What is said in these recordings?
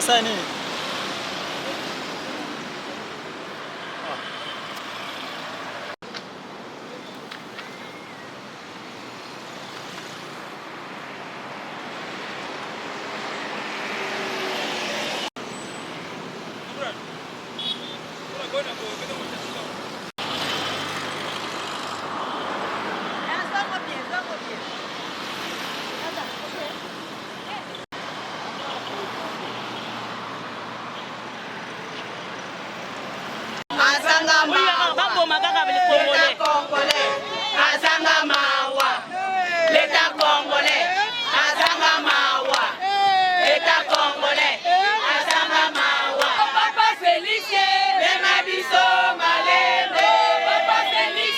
Asala nini? Baboma kaka congolais. Azanga mawa. L'État congolais. Azanga mawa. L'État congolais. Azanga mawa. Papa Félix, mema biso malembe. Papa Félix,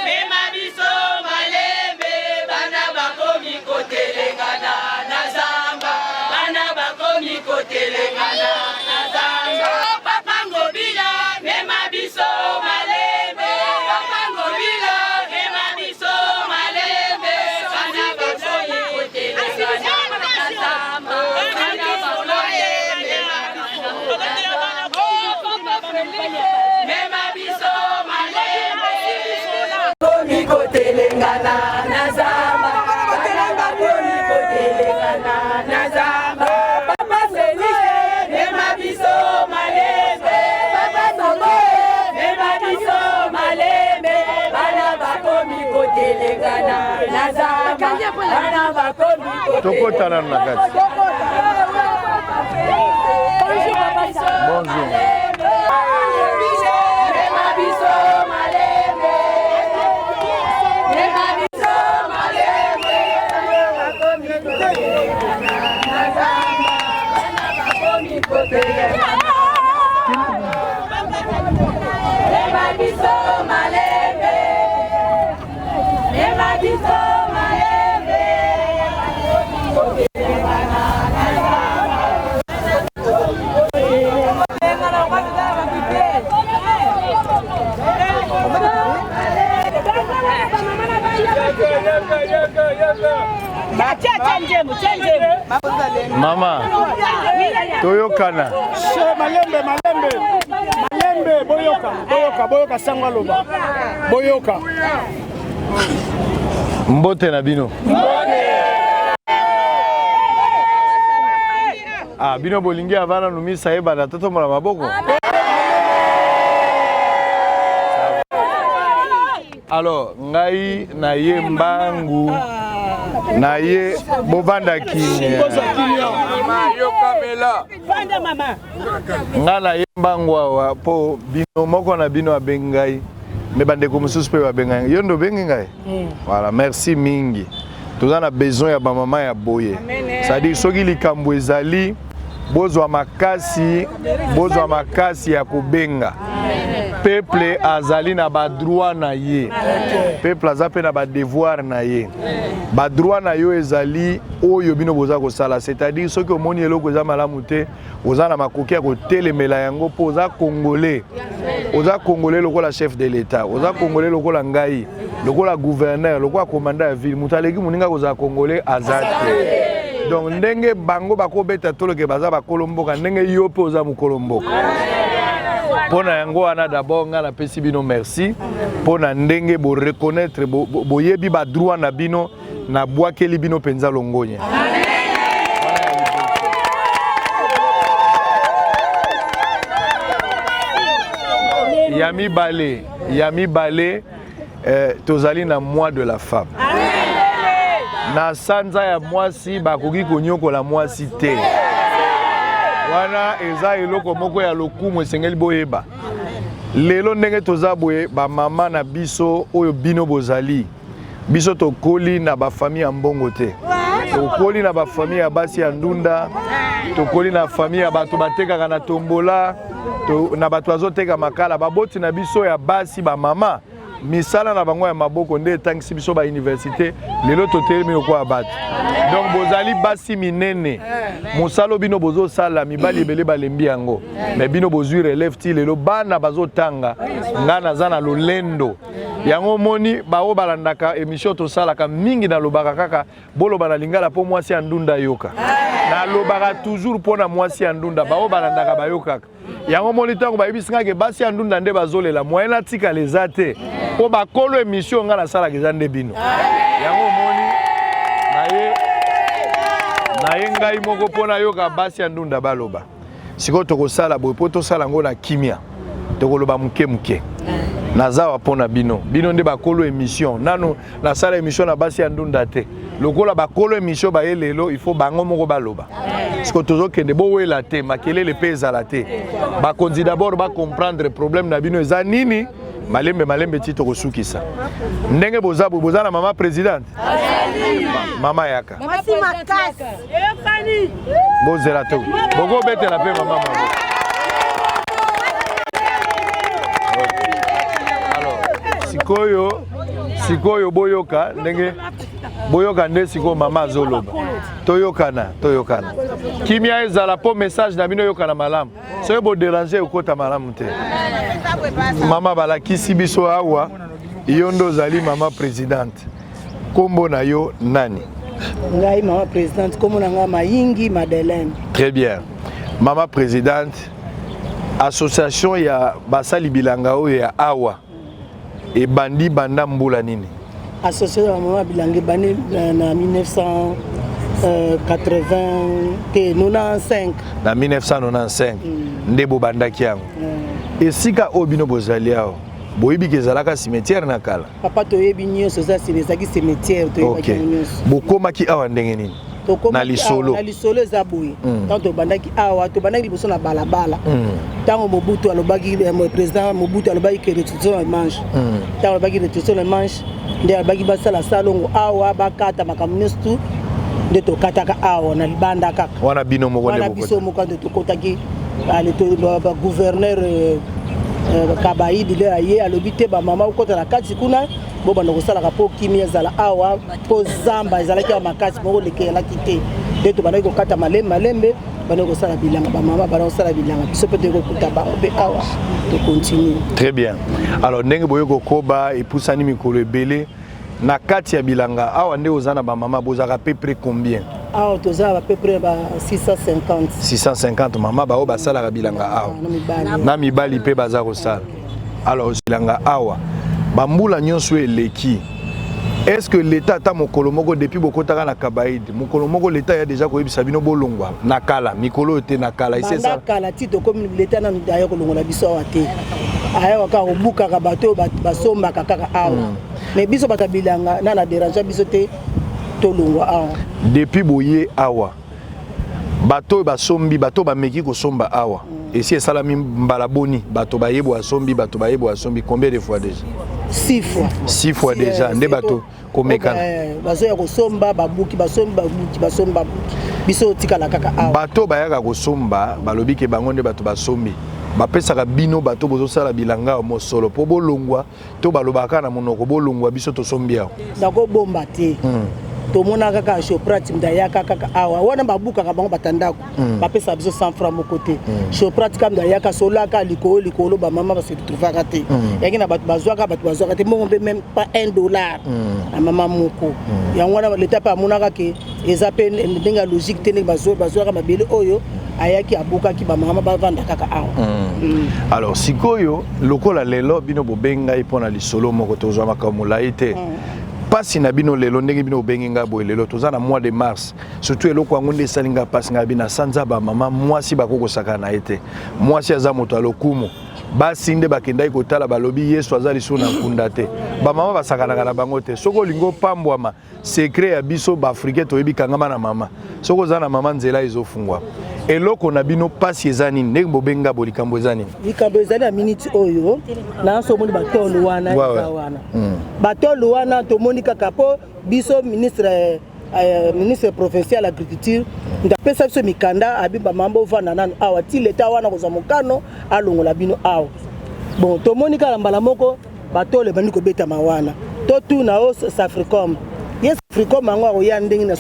mema biso malembe. Bana bakomi kotelengana na zamba. Bana bakomi kotelengana na zamba. Papa Ngobila, mema biso malembe. Papa Ngobila, mema biso malembe. Bana bakomi kotelengana na zamba. Bana bakomi mema biso malembe. Bakomi kotelengana na zamba. Bana bakomi kotelengana na zamba. Papa Félix, mema biso malembe. Papa Songo, mema biso malembe. Bana bakomi kotelengana na zamba. Bana bakomi Tokota nanu na kati. Bonjour. Mema biso malembe. Mema biso malembe. Bakomi kotelengana na zamba. Bana bakomi kotelengana. Mema biso malembe. Mema biso malembe. Bakomi kotelengana na zamba. Mama, toyokana. Che malembe malembe malembe boyoka boyoka boyoka sango aloba boyoka. Mbote na bino. Ah, bino bolingi avant nanu misa ebanda totombola maboko. Alors, ngai na ye mbangu na ye bovanda kimia. Ngai na ye mbangu awa po bino moko na bino abengi ngai me bandeko mosusu mpe babengi ngai. Yo nde obengi ngai? Voilà, merci mingi. Toza na besoin ya bamama ya boye. C'est-à-dire soki likambo ezali bozwa makasi, bozwa makasi ya kobenga. Peuple azali na ba droit na ye. Peuple aza mpe na ba devoir na ye. Ba droit na yo ezali oyo bino boza kosala, c'est-à-dire soki omoni eloko eza malamu te, oza na makoki ya kotelemela yango mpo oza congolais. Oza congolais lokola chef de l'État, oza congolais lokola ngai, lokola gouverneur, lokola commandant ya ville. Moto aleki moninga kozala congolais aza te. Donc ndenge bango bakobeta toloke baza bakolo mboka, ndenge yo mpe oza mokolo mboka. Mpo na yango wana d'abord ngai napesi bino merci mpo na ndenge bo reconnaître boyebi ba droit na bino, nabwakeli bino mpenza longonya. Ya mibale, ya mibale tozali na mois de la femme. Na sanza ya mwasi bakoki konyokola mwasi te. Wana eza eloko moko ya lokumu esengeli boyeba. Lelo ndenge toza boye ba mama na biso oyo bino bozali, biso tokoli na ba famille ya mbongo te. Tokoli na ba famille ya basi ya ndunda, tokoli na famille ya bato batekaka na tombola, na bato bazoteka makala. Baboti na biso ya basi ba mama, misala na bango ya maboko nde etangisi biso ba université, lelo totelemi lokola bato. Donc bozali basi minene, mosala bino bozosala mibali ebele balembi yango, mais bino bozwi relève ti lelo bana bazotanga. Nga naza na lolendo. Yango omoni baoyo balandaka emission tosalaka mingi, nalobaka kaka boloba na lingala mpo mwasi ya ndunda ayoka. Nalobaka toujours mpo na mwasi ya ndunda, baoyo balandaka bayokaka. Yango omoni ntango bayebisi ngai ke basi ya ndunda nde bazolela, moyen natikala eza te, mpo bakolo emission ngai nasalaka eza nde bino. Yango omoni naye naye ngai moko mpo nayoka basi ya ndunda baloba. Sikoyo tokosala boye mpo tosala yango na kimia, tokoloba moke moke. Naza wa mpo na bino, bino nde bakolo emission. Nanu nasala emission na basi ya ndunda te, lokola bakolo emission baye lelo, il faut bango moko baloba. Sikoyo tozokende, bowela te, makelele mpe ezala te. Bakonzi d'abord bacomprendre problème na bino eza nini. Malembe malembe ti tokosukisa. Ndenge boza boye, boza na mama présidente, mama yaka bozela to bokobetela mpe mama mama. Alors sikoyo, sikoyo boyoka ndenge boyoka nde sikoyo mama azoloba. Toyokana, toyokana, kimia ezala mpo message na bino eyokana malamu. Soki boderange ekota malamu te. Mama balakisi biso awa, yo nde ozali mama présidente, kombo na yo nani? Ngai mama présidente, kombo na ngai Mayingi Madeleine. Très bien. Mama présidente, association ya basali bilanga oyo ya awa ebandi banda mbula nini? Association ya mama bilanga ebandi na 1980 te, 95. Na 1995 nde bobandaki yango. Esika oyo bino bozali awa, boyebi ke ezalaka cimetière na kala? Papa, toyebi nyonso, eza ezalaki cimetière, toyebaki yango nyonso. Bokomaki awa ndenge nini? Na lisolo. Na lisolo eza boye. Ntango tobandaki awa, tobandaki liboso na balabala. Ntango Mobutu alobaki, président Mobutu alobaki ke restriction na manche, ntango alobaki restriction na manche, nde alobaki basala salongo awa, bakata makambo nyonso tu, nde tokataka awa na libanda kaka. Wana bino moko nde? Wana biso moko nde tokotaki. Gouverneur Kabaidi nde aye alobi te, bamama okota na kati kuna, bobanda kosalaka mpo kimia ezala awa, mpo zamba ezalaki awa makasi moko lekelaki te. Nde tobandaki kokata malembe malembe, bandaki kosala bilanga, bamama banda kosala bilanga, biso mpe toyei kokuta bango mpe awa, tocontinue. Très bien. Alors ndenge boye kokoba, epusani mikolo ebele na kati ya bilanga awa, nde oza na bamama bozalaka peu près combien? Awa toza à peu près ba 650. 650 mama baoyo basalaka bilanga awa, na mibali mpe baza kosala. Alors bilanga awa, bambula nyonso eleki, est ce que l'état ata mokolo moko depuis bokotaka na Kabaide, mokolo moko l'état ya déjà koyebisa bino bolongwa na kala, mikolo oyo te, na kala? Banda kala ti tokomi, leta nanu aya kolongola biso awa te. Ayaka kaka kobukaka bato oyo basombaka kaka awa, mais biso bato ya bilanga nana aderange biso te tolongwa awa. Depuis boye awa, bato oyo basombi, bato oyo bameki kosomba awa, esi esalami mbala boni? Bato bayebo asombi, bato bayebo asombi combien de fois déjà? Six fois. Six fois déjà nde bato komekana. Bazoya kosomba, babuki, basombi, babuki, basombi, babuki, biso otikala kaka awa. Bato bayaka kosomba, balobi ke bango nde bato basombi, bapesaka bino bato bozosala bilanga mosolo mpo bolongwa, to balobaka kaka na monoko bolongwa, biso tosombi awa? Nakobomba te, tomona kaka Shoprat moto ayaka kaka awa wana, babukaka bango batandako, bapesaka biso 100 franc moko te. Shoprat kaka moto ayaka, solaka likolo likolo, bamama base retrouvaka te. Yaki na bato bazwaka, bato bazwaka te moko mpe, même pas 1 dollar na mama moko. Yango wana leta mpe amonaka ke eza mpe ndenge ya logique te, ndenge bazwaka mabele oyo, ayaki abukaki bamama bavanda kaka awa. Alors sikoyo, lokola lelo bino bobengi ngai mpo na lisolo moko, tozwa makambo molai te. Mpasi na bino lelo, ndenge bino bobengi ngai boye lelo, toza na mois de mars, surtout eloko yango nde esali ngai mpasi. Ngai bina sanza bamama, mwasi bakokosaka na ye te, mwasi aza moto ya lokumu. Basi nde bakendaki kotala, balobi Yesu aza lisusu na nkunda te. Bamama basakanaka na bango te. Soki olingi opambwama, secret ya biso baafricain toyebi, kangama na mama. Soki oza na mama, nzela ezofungwa. Eloko na bino mpasi eza nini ndenge bobenga bo? Likambo eza nini? Likambo ezali na miniti oyo naso omoni batole wana, eza wana batole wana, tomoni kaka mpo biso ministre provincial agriculture nde apesa biso mikanda, abi bamama bovanda nanu awa ti leta wana kozwa mokano alongola bino awa. Bon, tomoni kaka mbala moko batole ebandi kobetama wana. Totuna o Safricom, ye Safricom yango akoya ndenge na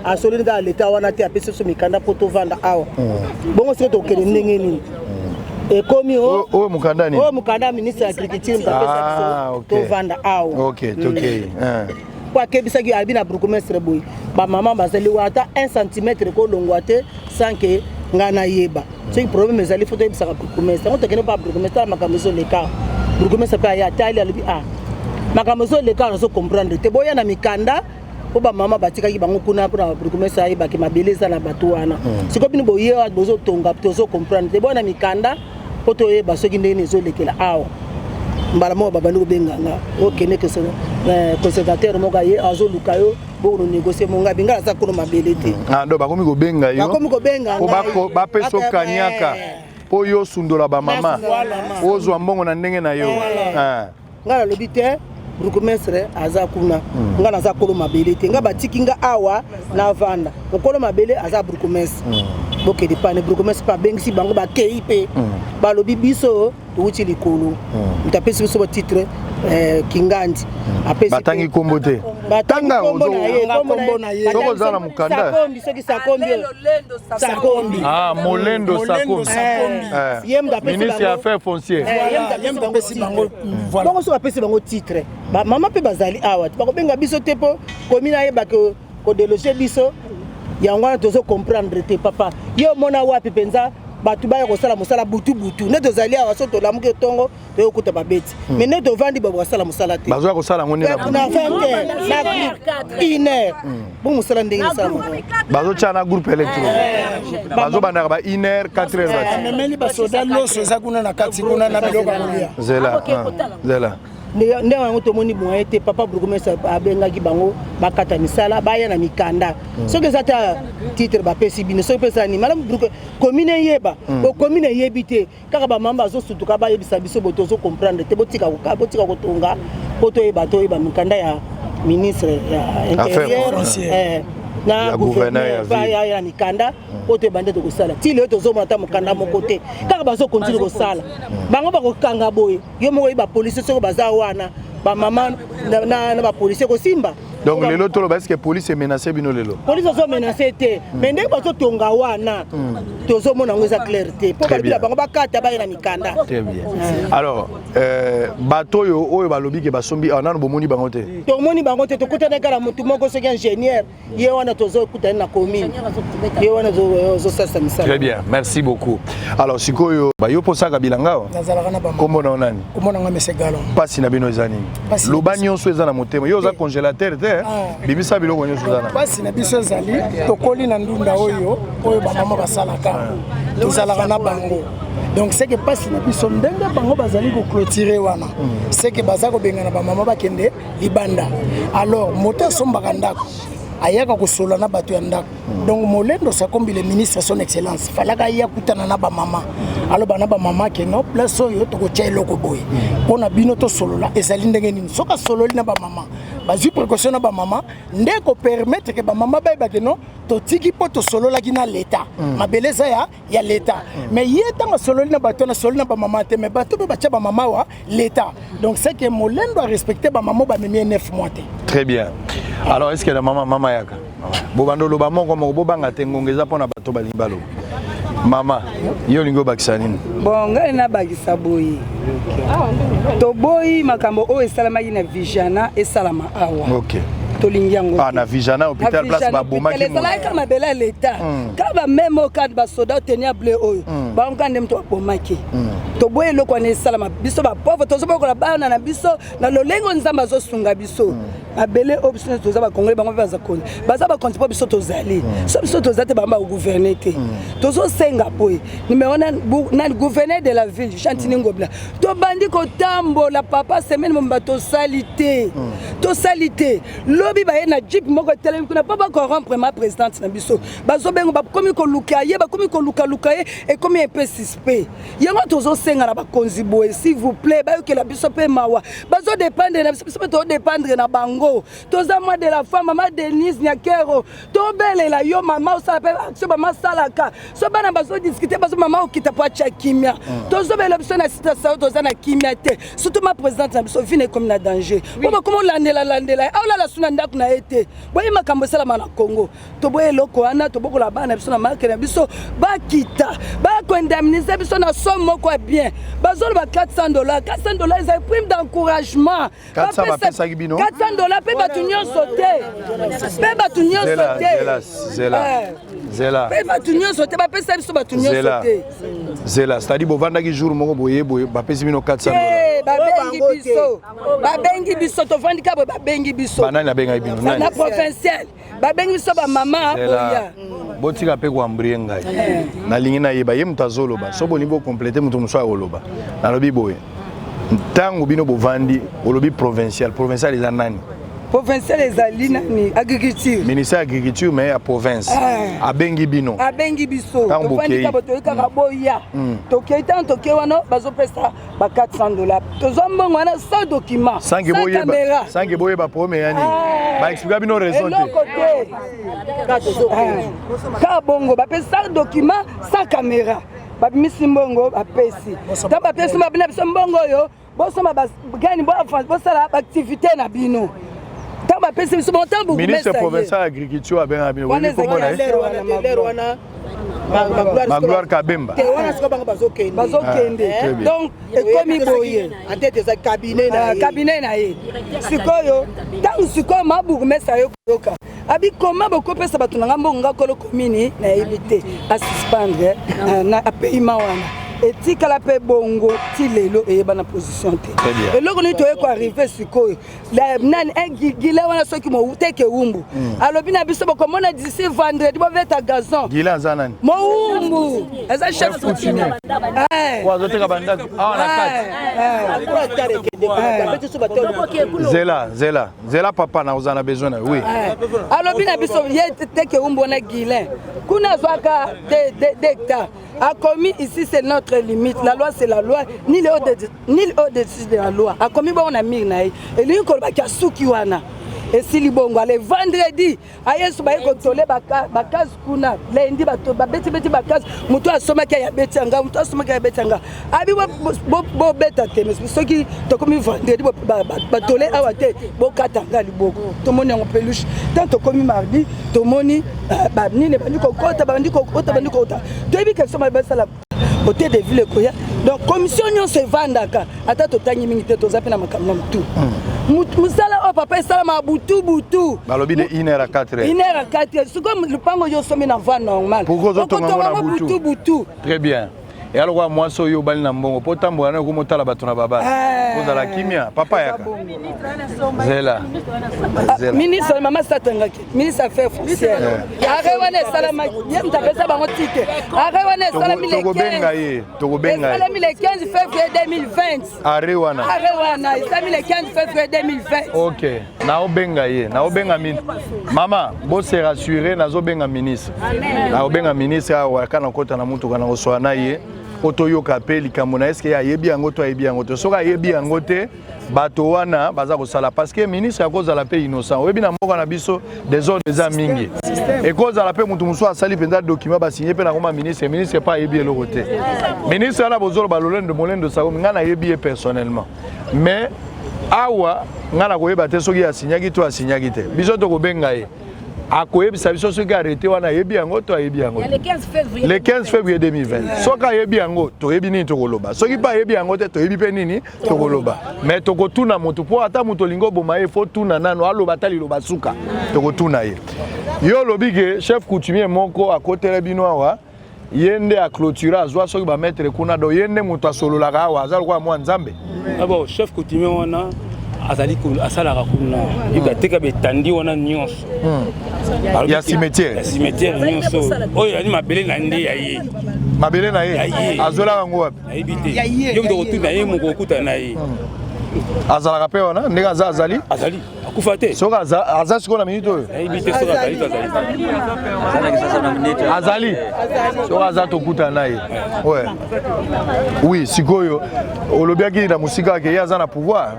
asololi kaka leta wana te, apesi biso mikanda mpo tovanda awa. Bongo sikoyo tokende ndenge nini? Ekomi oyo mokanda nini? Oyo mokanda ministre ya agriculture moto apesa biso tovanda awa. Ok, tokei. Po akebisaki abi na bourgmestre boye, bamama bazali wana, ata 1 centimètre kolongwa te sans que ngai nayeba. Soki problème ezali, faut toyebisaka bourgmestre. Yango tokende mpa bourgmestre, tala makambo ezoleka. Bourgmestre mpe aye, atali, alobi: "Ah, makambo ezoleka, nazo comprendre te. Boya na mikanda." Mpo bamama batikaki bango kuna mpona bourgmestre ayebaki mabele eza na bato wana. Sikoyo bino boye bozotonga, tozo comprendre te. Boya na mikanda mpo toyeba soki ndenge nini ezolekela awa. Mbala moko babandi kobenganga: "Okende, conservateur moko aye, azoluka yo, bokono négocie." Monga binga aza kono mabele te. Ah, donc bakomi kobenga yo? Bakomi kobenga. Po bapesa okaniaka mpo yo osundola bamama, ozwa mbongo na ndenge na yo. Ngai nalobi te, bourgmestre aza kuna, ngai naza kolo mabele te. Ngai batiki nga awa navanda, mokolo mabele aza bourgmestre. Bokende pane bourgmestre mpe abengisi bango, bakei mpe balobi: "Biso towuti likolo, moto apesi biso batitre Kingandi." Batangi nkombo te? Tanga soki oza na mokanda. Sakombi, soki Sakombi, Sakombi. Ah, Molendo Sakombi. Ye moto apesi. Ministre ya affaires foncières. Bongo soki apesi bango titre, mama mpe bazali awa, bakobenga biso te mpo commune ayebaka kodéloger biso. Yango wana tozo comprendre te. Papa, ye omona wapi mpenza bato baya kosala mosala butu butu? Nde tozali awa, so tolamuki etongo, toyokuta babeti, mais nde tovandi bo basala mosala te. Bazoya kosala yango nde na 20 heures, na 1 heure. Bo mosala ndenge esala? Bazotya na groupe électro, bazobandaka ba 1 heure, 4 heures bati. Amemeli basoda loso eza kuna na kati kuna na biloko ya kolia. Zela, zela. Ndenge yango tomoni moyen te. Papa bourgmestre abengaki bango, bakata misala, baya na mikanda. Soki eza ta titre bapesi bino, soki mpe nini, malamu commune eyeba. Bo commune eyebi te, kaka bamama bazosutuka, bayebisa biso bo tozo comprendre te. Botika, botika kotonga mpo toyeba, toyeba mikanda ya ministre ya intérieur na gouverneur ya mikanda mpo toyeba nde tokosala. Ti lelo tozomona ata mokanda moko te, kaka bazocontinuer kosala. Bango bakokanga boye, yo moko oyeba policier soki baza wana, bamama na bapolicier kosimba. Donc lelo toloba, est-ce que police emenace bino lelo? Police azomenace te, mais ndenge bazotonga wana, tozomona yango eza clair te, mpo balobila bango bakata, baye na mikanda. Très bien. Alors bato oyo balobi ke basombi awa, nano bomoni bango te? Tomoni bango te. Tokutani kaka na motu moko, soki ingénieur ye wana, tozokutani na commune, ye wana ozosalisa misala. Très bien, merci beaucoup. Alors sikoyo bayo mposaka bilanga awa? Nazalaka na bango. Kombo na yo nani? Kombo na nga Mese Galon. Mpasi na bino eza nini? Loba nyonso eza na motema. Yo oza congélateur te, bimisa biloko nyonso eza na. Mpasi na biso ezali, tokoli na ndunda oyo bamama basalaka, tozalaka na bango. Donc c'est que mpasi na biso, ndenge bango bazali koclôturer wana, c'est que baza kobengana bamama bakende libanda. Alors moto asombaka ndako ayaka kosolola na bato ya ndako. Donc Molendo Sakombi, le ministre, son excellence, falaka aya kutana na bamama, aloba na bamama ke no, place oyo tokotia eloko boye mpo na bino, tosolola ezali ndenge nini. Soki asololi na bamama, bazwi précaution na bamama, nde kopermettre ke bamama bayeba ke no, totiki mpo tosololaki na leta, mabele eza ya leta. Mais ye ntango asololi na bato wana, asololi na bamama te, mais bato mpe batya bamama wa leta. Donc c'est que Molendo arespecte bamama, bamemi ye 9 mois te. Très bien. Alors est ce que na mama, mama yaka, bobanda oloba moko moko, bobanga te, ngonga eza mpona bato balingi baloba. Mama, yo olingi obakisa nini? Bon, ngai nabakisa boye: toboyi makambo oyo esalamaki na Vijana esalama awa. Tolingi yango. Ah, na Vijana hôpital, place babomaki. Ezalaki kaka mabele ya leta, kaka bameme oyo kaka basoda tenue ya bleu oyo, bango kaka nde moto babomaki. Toboyi eloko wana esalama. Biso bapauvre tozobokola bana na biso na lolenge Nzambe azosunga biso. Mabele oyo, biso nyonso toza bakongole, bango mpe baza konzi, baza bakonzi mpo biso tozali. So biso toza te, bango bagouverne te. Tozosenga boye, numéro na gouverneur de la ville, Gentiny Ngobila. Tobandi kotambola, papa, semaine mobimba tosali te, tosali te. Lobi baye na jeep moko etelemi kuna mpo bacorrompre ma présidente na biso. Bazobenga, bakomi koluka ye, bakomi kolukaluka ye, ekomi un peu suspect. Yango tozosenga na bakonzi boye, s'il vous plaît, bayokela biso mpe mawa. Bazodépendre na biso, biso mpe tozodépendre na bango. Congo. Toza mois de la femme, mama Denise Nyakero. Tobelela yo mama osala pe action mama asalaka. So bana bazo discuter bazo mama okita po atia kimia. Tozobela biso na sita sao toza na kimia te. Surtout ma présidente na biso vie na ekomi na danger. Po bakoma olandela landela ye. Aolala su na ndako na ye te. Boye makambo esalama na Congo. Toboya eloko wana, tobokola bana na biso na marke na biso, bakita bakoindemnise biso na somme moko ya bien. Bazoloba $400, $400 ezali prime d'encouragement. 400 bapesaki bino $400 mpe bato nyonso te, mpe bato nyonso te, zela zela, mpe bato nyonso te, bapesa biso bato nyonso te. Zela, c'est-à-dire bovandaki jour moko boye boye, bapesi bino $400? Babengi biso, babengi biso, tovandi ka boye, babengi biso. Banani abengaki bino? Na provincial babengi biso bamama boya. Botika mpe koambrie ngai, nalingi nayeba ye moto azoloba. So bolingi bocomplete, moto mosusu akoloba. Nalobi boye, ntango bino bovandi, olobi provincial, provincial eza nani? Provincial ezali nani? Agriculture. Ministère agriculture, mais ya province abengi bino? Abengi biso, tovandi kaka, toyei kaka boya. Tokei, ntango tokei wana, bazopesa ba $400. Tozwa mbongo wana sans document, sans caméra, sans que boyeba problème ya nini, baexplika bino raison te? Eloko te, kaka bongo bapesi, sans document, sans caméra. Babimisi mbongo, bapesi. Ntango bapesi, babina biso mbongo oyo bosomba gani, bosala baactivité na bino. Ntango bapesi biso bongo, ntango Ministre provincial agriculture abengaka bino, boyebi kombo na ye? Magloire Kabemba. Bazokende. Donc ekomi boye, cabinet na ye sikoyo. Ntango sikoyo ma bourgmestre ayo koyoka, abi koma bokopesa bato na nga mbongo, nga kolo komini nayebi te, asuspendre na paiement wana. Etikala mpe bongo ti lelo, eyeba na position te. Eloko nini toye koarrive sikoyo? Nani gile wana, soki teke wumbu alobi na biso, bokomona d'ici vendredi bobeta gazon. Gile aza nani? Mowumbu eza chef coutumier azoteka bandako awa na kati. Zela, zela, zela papa, na ozala na besoin na oui. Alobi na biso ye teke wumbu wana, Guilin kuna azwaka 2 hectares, akomi ici c'est notre limite, la loi c'est la loi, nul au-dessus de la loi. Akomi bongo na mire na ye, elingi kolobaki asuki wana, esili bongo. Ale vendredi ayesu baye kotole bakase kuna, lundi babetibeti bakase, moto asomaki ayabeti yanga, moto asomaki ayabeti yanga. Abi bobeta te, soki tokomi vendredi batole awa te, bokata nga liboko. Tomoni yango peluche. Tant tokomi mardi, tomoni banini bandi kokota, bandi kokota, bandi kokota. Toyebi question basala hôtel de ville ekoya. Donc commission nyonso evandaka, ata totangi mingi te, toza mpe na makambo na motu. Mosala oyo papa esalamaka butu butu. Balobi de 1 heure à 4 heures. 1 heure à 4 heures. Sikoyo lupango oyo osomi na voie normale, okotonga yango butu butu? Très bien. Eya lokola mwasi oyo obali na mbongo mpo otambola nayo, okomotala bato na babala. Ozala kimia papa, yaka, zela. Ministre mama satangaki, ministre affaires foncières, arrêt wana esalamaki, ye moto apesa bango titre. Arrêt wana esalami Tokobenga ye, tokobenga ye. Esalami le 15 février 2020. Arrêt wana? Arrêt wana esalami le 15 février 2020. Ok, naobenga ye, naobenga mama, bose rassure, nazobenga ministre, naobenga ministre awa. Ka nakota na mutuka, na koswala na ye po toyoka mpe likambo na eske ayebi yango to ayebi yango te. Soki ayebi yango te, bato wana baza kosala, parce que ministre akozala mpe innocent. Oyebi, na mboka na biso désordre eza mingi. Ekozala mpe motu mosusu asali mpenza document, basigne mpe nakoma ministre, ministre mpe ayebi eloko te. Ministre wana bozoloba lolendo molendo sakomi, ngai nayebi ye personnellement, mais awa ngai nakoyeba te soki asinyaki to asinyaki te. Biso tokobenga ye, akoyebisa biso soki arrêté wana ayebi yango to ayebi yango. Le 15 février 2020, soki ayebi yango, toyebi nini tokoloba. Soki mpe ayebi yango te, toyebi mpe nini tokoloba. Mais tokotuna motu, mpo ata moto olingi oboma ye, fo tuna nano aloba ata liloba suka. Tokotuna ye. Yo olobi ke chef coutumier moko akotela bino awa, ye nde aclôture, azwa soki bamètre kuna, donc ye nde moto asololaka awa, aza lokola mwa nzambe. Bon, chef coutumier wana azali asalaka kuna, yebi ateka betandi wana nyonso. Ya cimetière? Ya cimetière nyonso oyo ali mabele na nde ya ye. Mabele na ye? Azwelaka yango wapi? Nayebi te, yo moto okotuna ye, moko okutana na ye. Azalaka mpe wana ndenge aza, azali? Azali, akufa te. Soki aza sikoyo na minute oyo? Nayebi te soki azali to azali. Azali, soki aza, tokutana na ye. Oui, sikoyo olobiaki na mosika ke ye aza na pouvoir.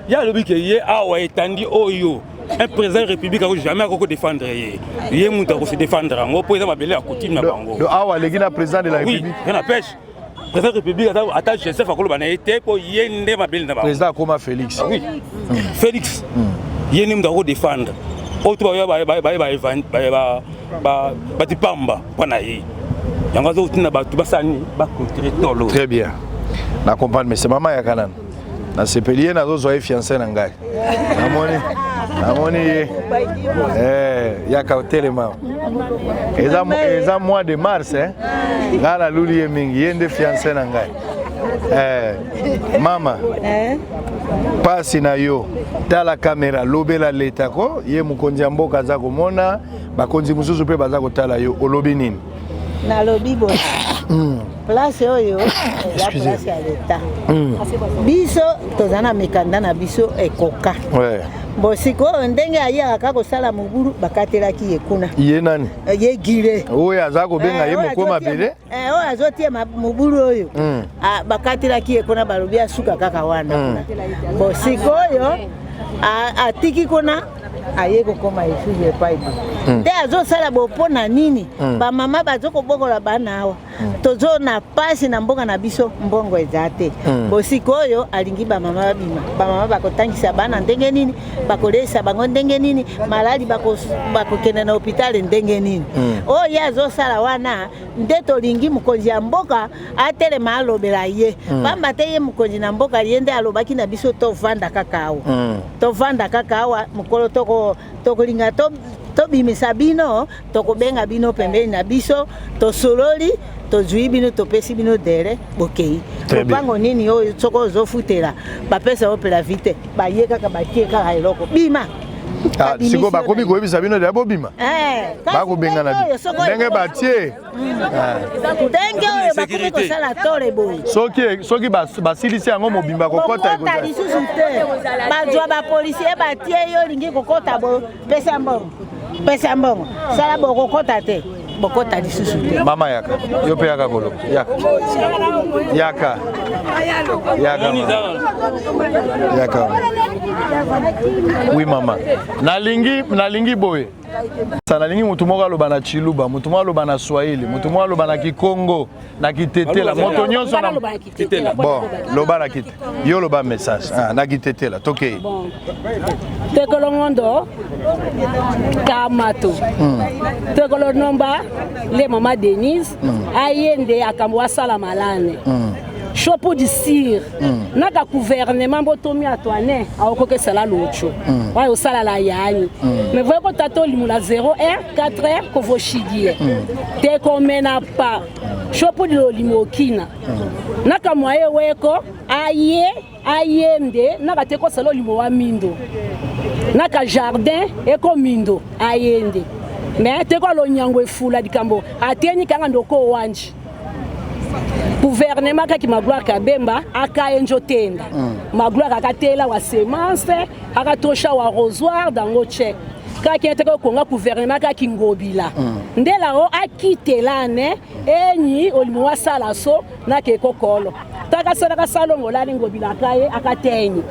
Ye alobi ke ye awa etandi oyo un président république ako jamais akoko défendre ye. Ye mutu ako se défendre yango mpo eza mabele ya coutume na bango. Donc awa aleki na président de la république. Oui, na pêche. Président république ata, ata Joseph akoloba na ye te mpo ye nde mabele na bango. Président akoma Félix. Ah, oui. Félix. Ye nde mutu ako défendre. Oyo to baye baye bati pamba mpo na ye. Yango azotinda bato basala nini baclôturer tolo. Très bien. Na comprendre mais c'est maman ya kanana. Nasepeli ye nazozwa ye fiancé na ngai. Namoni namoni ye. Eh, yaka telema. Eza eza mois de mars hein. Ngai naluli ye mingi, ye nde fiancé na ngai. Eh, mama. Pasi na yo. Tala kamera lobela leta ko ye mokonzi ya mboka aza komona bakonzi mosusu mpe baza kotala yo olobi nini? Nalobi boye place oyo eza place ya leta. Biso toza na mikanda na biso ekoka. Bo sikoyo ndenge ayaka kosala mobulu bakatelaki ye kuna. Ye nani? Ye gile. Oyo aza kobenga ye moko mabele. Oyo azotia mobulu oyo bakatelaki ye kuna balobi asuka kaka wana kuna. Bo sikoyo atiki kuna aye kokoma lisusu epai boye. Nde azosala bo mpo na nini? Bamama bazokobokola bana awa. Tozo na pasi na mboka na biso mbongo eza te. Bo sikoyo alingi bamama babima. Bamama bakotangisa bana ndenge nini? Bakolesa bango ndenge nini? Malali bakokende na hôpital ndenge nini? Oyo ye azosala wana nde tolingi mokonzi ya mboka atelema alobela ye. Pamba te ye mokonzi na mboka ye nde alobaki na biso tovanda kaka awa. Tovanda kaka awa mokolo tokolinga tobimisa bino tokobenga bino pembeni na biso tosololi tozwi bino topesi bino dere bokei. Lopango nini oyo soko ozofutela bapesa yo pela vite baye kaka batie kaka eloko bima. Sikoyo bakomi koyebisa bino deya bobima bakobengana ndenge batie ndenge oyo bakomi kosala tole boye. Soki basilisi yango mobimba kokota lisusu te bazwa bapolisier batie yo olingi kokota boye pesa mbongo pesa mbongo sala bokokota te bokota lisusu te. Mama yaka yo mpe yaka koloba yaka yaka yaka yaka. Oui mama, nalingi boye. Nalingi mutu moko aloba na Chiluba, mutu moko aloba na Swahili, mutu moko aloba na Kikongo, na Kitetela, moto nyonso na bon, loba na kite. Yo loba message. Ah, na Kitetela, tokei. Tekolo ngondo kamato. Tekolo nomba le mama Denise ayende akambo asala malane. Chopo du sir. Naka gouvernement botomi atwane aokoke sala locho. Wa osala la yani. Mais voyez ko tato limula 0 h 4 h ko voshigie. Te ko mena pa. Chopo di limokina. Naka mwaye weko aye ayende naka te ko sala limo wa mindo. Naka jardin eko mindo ayende. Mais te ko lo nyango efula dikambo ateni kanga ndoko wanji. Gouvernement kaki Magloire Kabemba akaenjo tenda. Magloire akatela wa semence, akatosha wa rosoir dango check. Kaki ete ko konga gouvernement kaki ngobila. Ndela o akitela ne enyi olimo wa sala so na ke kokolo. Taka sala ka salongo la ngobila kaye akatenyi.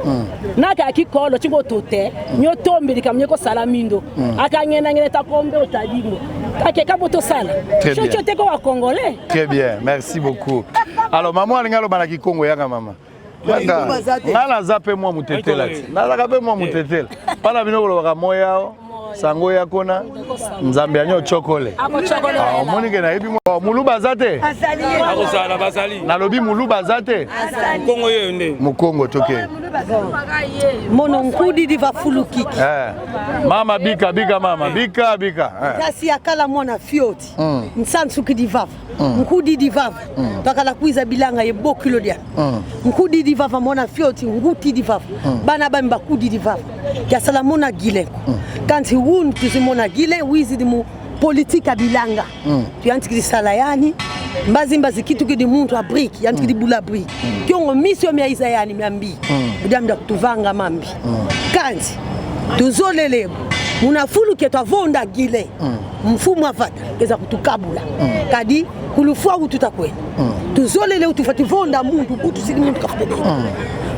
Na ka kikolo chingo tote nyo tombi kamnye ko sala mindo. Akangena ngene ta kombe otadingo. Kake kaboto sala. Chocho te ko wa congolais. Très bien, merci beaucoup. Alors maman alinga loba na Kikongo yaka mama. Nga naza pe mwa mutetela ti. Nazaka pe mwa mutetela. Pana bino kolobaka moya sango ya kona nzambe anyo chokole. Omoni ke nayebi mwa muluba aza te. Akozala bazali. Nalobi muluba aza te. Mukongo yeyo nde. Mukongo toke. Mono nkudi diva fulukiki. Mama bika bika mama bika bika. Kasi akala mwana fioti. Nsansuki divava. Nkudi divava. Pakala kuiza bilanga ye bokilo dia. Nkudi divava mwana fioti nguti divava. Bana bami bakudi divava. Kiasala mona gilenko. Kanti wun tuzimona gile wizi di mu politique ya bilanga. Tuyantikili sala yani mbazi mbazi kitu kidi muntu a brique yantikili bula brique. Kiongo misio mia iza yani mia mbi. Budamda kutuvanga mambi. Kanti tuzolele munafulu ke twavonda gile. Mfumu avata eza kutukabula. Kadi kulufwa ututakwenda. Tuzolele utufa tivonda muntu utusili muntu kafutele.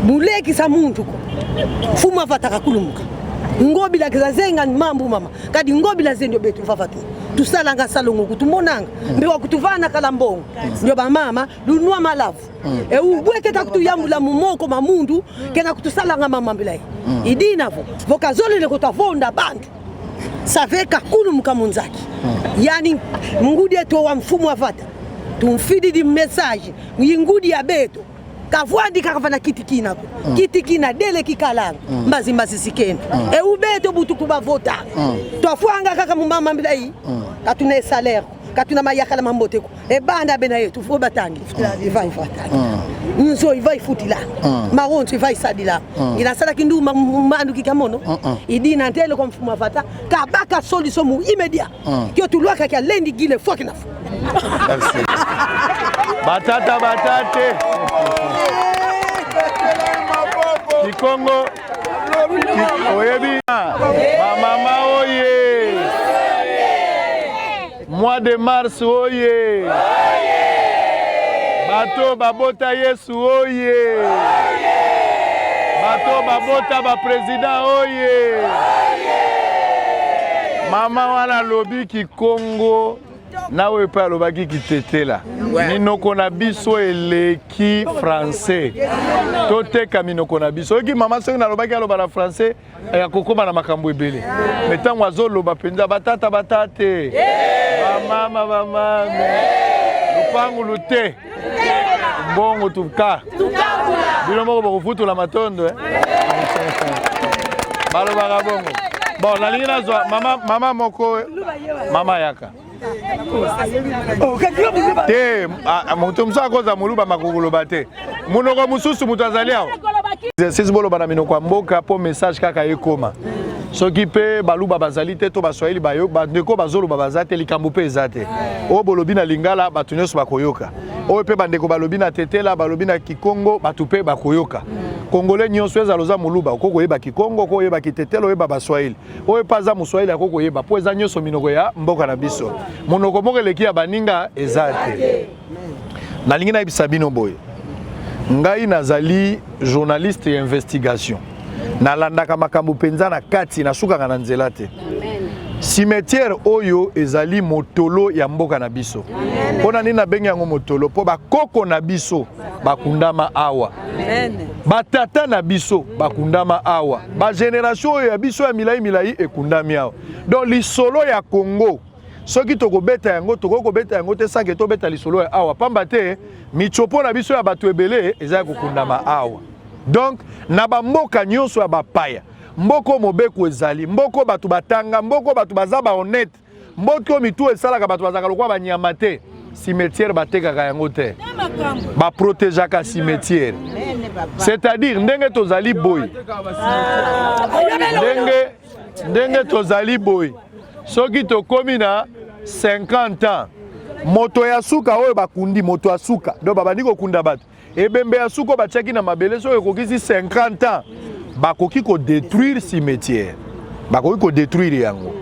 Bulekisa muntu ko. Mfumu avataka kulumuka. Ngobila kiza zenga mambu mama. Kadi ngobila zendio betu vavatu. Tusalanga salongo kutumonanga. Mbe wakutuvana kala mbongo. Ndio bamama lunwa malavu. E ubweke takutuyambula mumoko mamundu kena kutusalanga mama mbilai. Idina vo. Vokazolele kutavonda bantu. Save kakulumuka munzaki. Yani ngudi etu wa mfumu avata. Tumfidi di message ngudi ya beto. Kavwandi kakavana kiti kina ko. Kiti kina dele kikalanga. Mbazi mbazi sikenda. E ubeto butu kubavota. Twafwanga kaka mumama mbilai. Katuna salaire. Katuna mayakala mamboteko. E banda bena yetu fo batangi. Iva iva tangi. Nzo iva ifutila. Maronzo iva isadila. Nginasalaki nduma mandu kikamono. Idina ntele kwa mfumu avata. Kabaka solution mu immédiat. Kyo tulwaka kya lendi gile fwa kinafu. Merci. Batata batate. Kikongo oyebi bamama oye. Mois de mars oye. Bato babota Yesu oye. Bato babota ba président oye. Mama wana alobi Kikongo na oyo mpe alobaki kitetela. Minoko na biso eleki français. Toteka minoko na biso. Oyoki mama soki nalobaki aloba na français ya kokóma na makambo ebele. Me ntango azoloba mpenza batata batate, bamama bamame, lupangu lute, mbongo tuka bino moko bokofutula matondo eh? Balobaka bongo. Bon, nalingi nazwa mama, mama moko, mama yaka te. Moto mosusu akoza moluba makokoloba te, monoko mosusu moto azali awa. Exercice boloba na minoko ya mboka mpo message kaka ekoma. Soki mpe baluba bazali te to baswahili bandeko bazoloba baza te, likambo mpe eza te. Oyo bolobi na lingala bato nyonso bakoyoka, oyo mpe bandeko balobi na tetela, balobi na kikongo, bato mpe bakoyoka. Kongole nyonso, ezala oza moluba, okoki koyeba kikongo, okoki koyeba kitetela, oyeba baswahili. Oyo mpe aza moswahili akoki koyeba, mpo eza nyonso minoko ya mboka na biso. Monoko moko eleki ya baninga eza te. Nalingi nayebisa bino boye, ngai nazali journaliste ya investigation, nalandaka makambo mpenza na kati, nasukaka na nzela te. Cimetière oyo ezali motolo ya mboka na biso. Mpo na nini nabengi yango motolo? Mpo bakoko na biso bakundama awa, batata na biso bakundama awa, bagénération oyo ya biso ya milai milai ekundami awa. Donc lisolo ya Congo, soki tokobeta yango, tokoki kobeta yango te sans que tobeta lisolo ya awa, pamba te mitsopo na biso ya bato ebele eza ya kokundama awa. Donc na bamboka nyonso ya bapaya, mboko mobeko ezali, mboko bato batanga, mboko bato baza bahonnête, mboka oyo mitu esalaka bato bazalaka lokola banyama te, cimetière batekaka yango te, baprotégeaka cimetière. C'est-à-dire ndenge tozali boye, ndenge tozali boye, soki tokomi na 50 ans, moto ya suka oyo bakundi, moto ya suka, donc babandi kokunda bato, ebembe ya suka oyo batiaki na mabele, soki ekokisi 50 ans, bakoki kodétruire cimetière, bakoki kodétruire yango.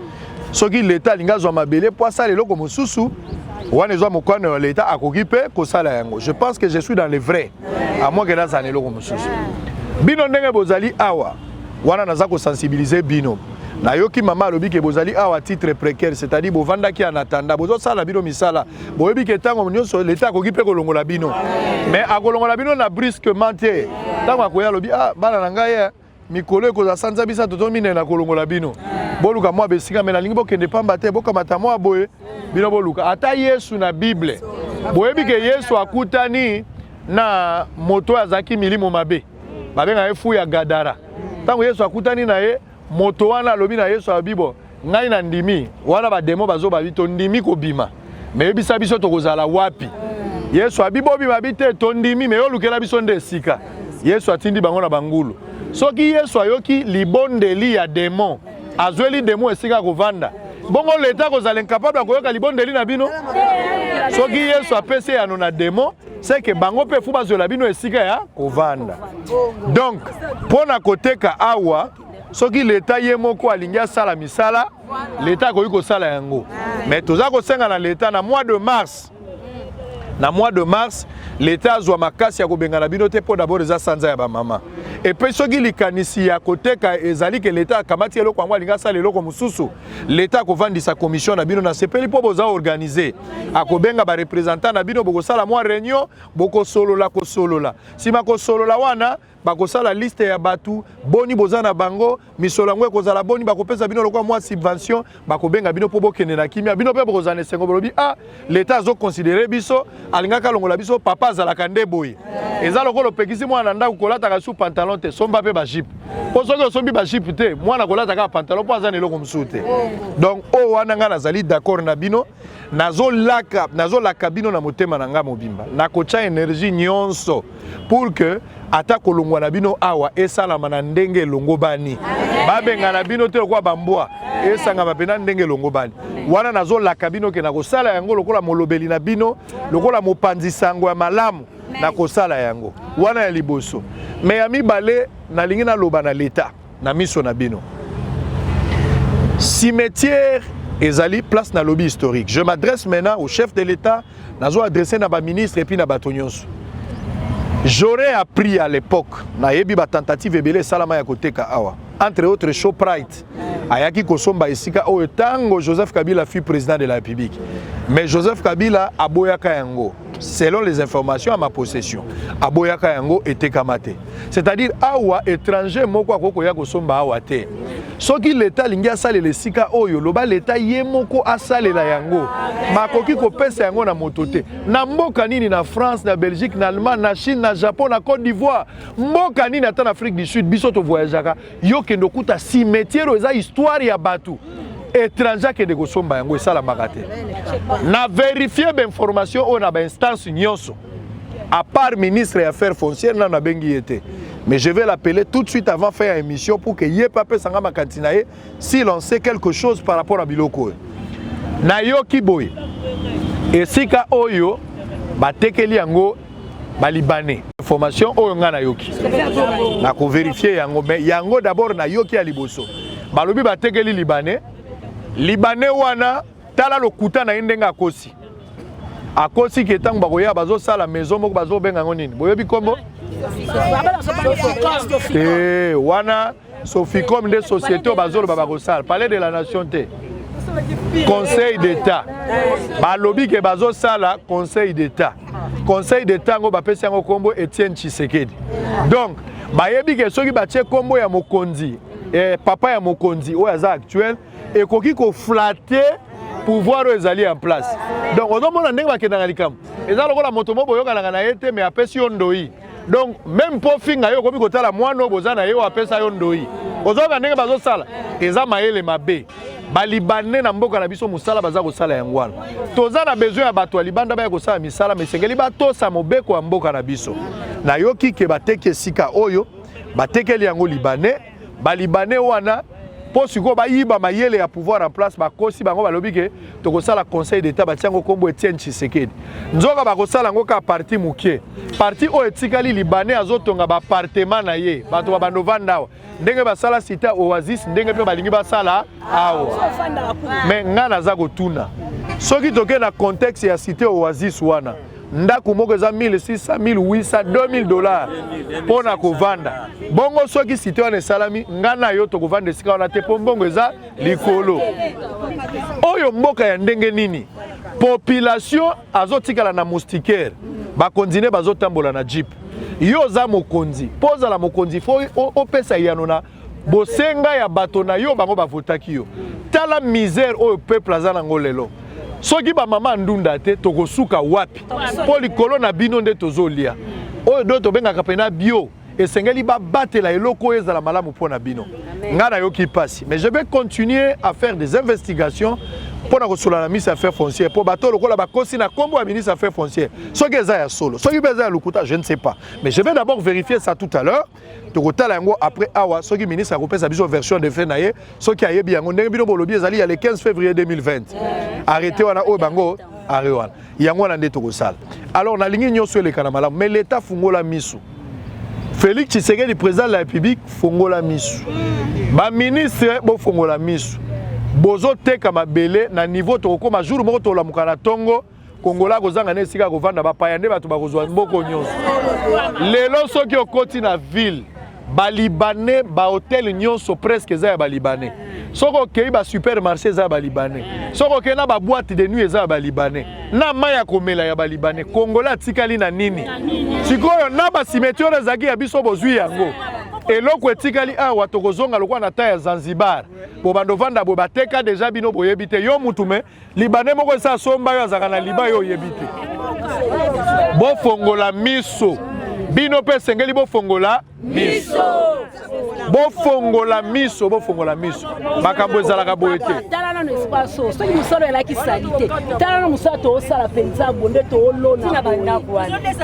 Soki leta alingi azwa mabele mpo asala eloko mosusu, wana ezwa mokano ya leta, akoki mpe kosala yango. Je pense que je suis dans le vrai, à moins que nazala na eloko mosusu. Bino ndenge bozali awa wana, naza kosensibiliser bino. Nayoki mama alobi ke bozali awa titre précaire, c'est-à-dire bovandaki en attendant, bozosala bino misala. Boyebi ke ntango nyonso leta akoki mpe kolongola bino, mais akolongola bino na brusquement te. Ntango akoya, alobi: "Ah, bana na ngai, mikolo ekozala sanza 3 to 4 na kolongola bino, boluka mwa besika. Me nalingi bokende pamba te, bokamata mwa boye, bino boluka." Ata Yesu na Bible, boyebi ke Yesu akutani na moto oyo azalaki milimo mabe, babengaka ye fou ya Gadara. Ntango Yesu akutani na ye, moto wana alobi na Yesu, alobi: "Bo ngai na ndimi wana, bademo bazoba, tondimi kobima, me yebisa biso tokozala wapi?" Yesu abi: "Bobima bi te, tondimi, me yolukela biso nde esika." Yesu atindi bango na bangulu. Soki Yesu ayoki libondeli ya demo, azweli demo esika ya kovanda, bongo leta kozala incapable ya koyoka libondeli na bino? Soki Yesu apesi eyano na demo, c'est que bango mpe fu bazwela bino esika ya kovanda. Donc mpo na koteka awa, soki leta ye moko alingi asala misala, leta akoki kosala yango. Mais toza kosenga na leta, na mois de mars, na mois de mars, leta azwa makasi ya kobengana bino te, mpo d'abord eza sanza ya bamama. Epe soki likanisi ya koteka ezali ke leta akamati eloko yango alingi asala eloko mosusu, leta akovandisa commission na bino. Nasepeli mpo boza organise, akobenga ba representant na bino, bokosala mwa reunion, bokosolola kosolola, nsima kosolola wana bakosala liste ya bato boni boza na bango, misolo yango ekozala boni, bakopesa bino lokola mwa subvention, bakobenga bino mpo bokende na kimia. Bino mpe bokozala na esengo, bolobi ah, leta azoconsidere biso, alingaka alongola biso, papa azalaka nde boye. Eza lokola opekisi mwana na ndako kolataka su pantalon te, somba mpe bajipe, mpo soki osombi bajipe te mwana kolata kaka pantalon mpo aza na eloko mosusu te. Donc oyo wana ngai nazali d'accord na bino, nazolaka nazolaka bino na motema na ngai mobimba, nakotya energie nyonso pour que ata kolongwa na bino awa esalama na ndenge elongobani, babengana bino te lokola bambwa, esangama mpenza ndenge elongobani. Wana nazolaka bino ke nakosala yango lokola molobeli na bino, lokola mopanzi sango ya malamu, nakosala yango. Wana ya liboso. Me ya mibale, nalingi naloba na leta na miso na bino. Cimetière ezali place na lobby historique. Je m'adresse maintenant au chef de l'État, nazo adressé na ba ministre et puis na bato nyonso. J'aurais appris à l'époque, nayebi ba tentative ebele esalama ya koteka awa, entre autres Shoprite ayaki kosomba esika oyo tango Joseph Kabila fut président de la République. Mais Joseph Kabila aboyaka yango, selon les informations à ma possession, aboyaka yango etekama te. C'est-à-dire awa étranger moko akoki koya kosomba awa te. Soki l'État alingi asalela esika oyo, loba l'État ye moko asalela yango, bakoki kopesa yango na moto te. Na mboka nini? Na France, na Belgique, na Allemagne, na Chine, na Japon, na Côte d'Ivoire, mboka nini, ata na Afrique du Sud, biso tovoyageaka, yo kende okuta cimetière oyo eza histoire ya bato, étranger akende kosomba yango, esalamaka te. Na vérifie bainformation oyo na bainstance nyonso, à part ministre ya affaires foncières, nano abengi ye te, mais je vais l'appeler tout de suite avant faire émission pour que ye mpe apesanga makanisi na ye, s'il en sait quelque chose par rapport à biloko oyo nayoki boye. Esika oyo batekeli yango balibanais, information oyo ngai nayoki, nakovérifier yango, mais yango d'abord nayoki ya liboso, balobi batekeli libanais. Libanais wana, tala lokuta na ye ndenge akosi. Akosi ke ntango bakoya bazosala maison moko, bazobenga yango nini, boyebi nkombo te wana, Soficom nde société oyo bazoloba bakosala palais de la nation te, conseil d'état. Balobi ke bazosala conseil d'état. Conseil d'état yango bapesi yango nkombo Etienne Tshisekedi. Donc bayebi ke soki batie nkombo ya mokonzi, papa ya mokonzi oyo aza actuel, ekoki koflatter pouvoir oyo ezali en place. Donc ozomona ndenge bakendaka likambo, eza lokola moto mo boyokanaka na ye te, mais apesi yo ndoi. Donc même mpo finga yo, okomi kotala mwana oyo boza na ye oyo apesa yo ndoi. Ozoyoka ndenge bazosala, eza mayele mabe. Balibanais na mboka na biso, mosala baza kosala yango wana. Toza na besoin ya bato ya libanda baya kosala misala, ma esengeli batosa mobeko ya mboka na biso. Nayoki ke bateki esika oyo, batekeli yango libanais. Balibanais wana, mpo sikoyo bayiba mayele ya pouvoir en place, bakosi bango, balobi ke tokosala conseil d'état, batia yango nkombo Etienne Tshisekedi. Nzoka bakosala yango kaka partie moke, partie oyo etikali, libanais azotonga baappartement na ye, bato babanda ovanda awa, ndenge basala cité Oasis, ndenge mpe balingi basala awa. Mais ngai naza kotuna, soki tokei na contexte ya cité Oasis wana, ndako moko eza 1600, 1800, 2000 dollars mpo na kovanda. Bongo soki cité wana esalami, ngai na yo tokovanda esika wana te, mpo mbongo eza likolo. Oyo mboka ya ndenge nini? Population azotikala na moustiquaire, bakonzi ne bazotambola na jeep. Yo oza mokonzi, mpo ozala mokonzi fo opesa eyano na bosenga ya bato na yo, bango bavotaki yo. Tala misère oyo peuple aza nango lelo. Soki bamama ndunda te, tokosuka wapi? Mpo likolo na bino nde tozolia oyo do tobengaka mpena bio. Esengeli babatela eloko oyo ezala malamu mpo na bino. Ngai nayoki mpasi, mais je vais continuer à faire des investigations mpo na kosolola na ministre affaires foncières, mpo bato lokola bakosi na nkombo ya ministre affaires foncières, soki eza ya solo, soki mpe eza ya lokuta, je ne sais pas, mais je vais d'abord vérifier ça tout à l'heure. Tokotala yango après awa, soki ministre akopesa biso version de fait na ye, soki ayebi yango. Ndenge bino bolobi, ezali ya le 15 février 2020, arrêté wana oyo bango arrêt wana, yango wana nde tokosala. Alors nalingi nyonso eleka na malamu, mais l'état, fungola miso. Félix Tshisekedi, président de la République, fongola miso. Baministre, bofongola miso. Bozoteka mabele na niveau tokokóma jour moko, tolamuka na ntongo, Kongola kozanga na esika kovanda, bapaya nde bato bakozwa mboko nyonso. Lelo soki okoti na ville, Balibanais, bahotel nyonso presque eza ya balibanais. Soki okei basupermarché eza ya balibanais, soki okei na baboite de nuit eza ya balibanais, na mai ya komela ya balibanais. Congolais atikali na nini sikoyo? Na bacimetiere ezalaki ya biso, bozwi yango. Eloko etikali awa, tokozonga lokola na ta ya Zanzibar. Bobanda ovanda boye, bateka deja bino, boyebi te. Yo mutu me libanais moko esi asomba yo, azalaka na liba, yo oyebi te. Bofongola miso, bino mpe esengeli bofongola miso, bofongola miso, bofongola miso. Makambo ezalaka boye te. Tala nano espace oyo, soki mosala elaki sali te, tala nano mosala toosala mpenza bo nde toolona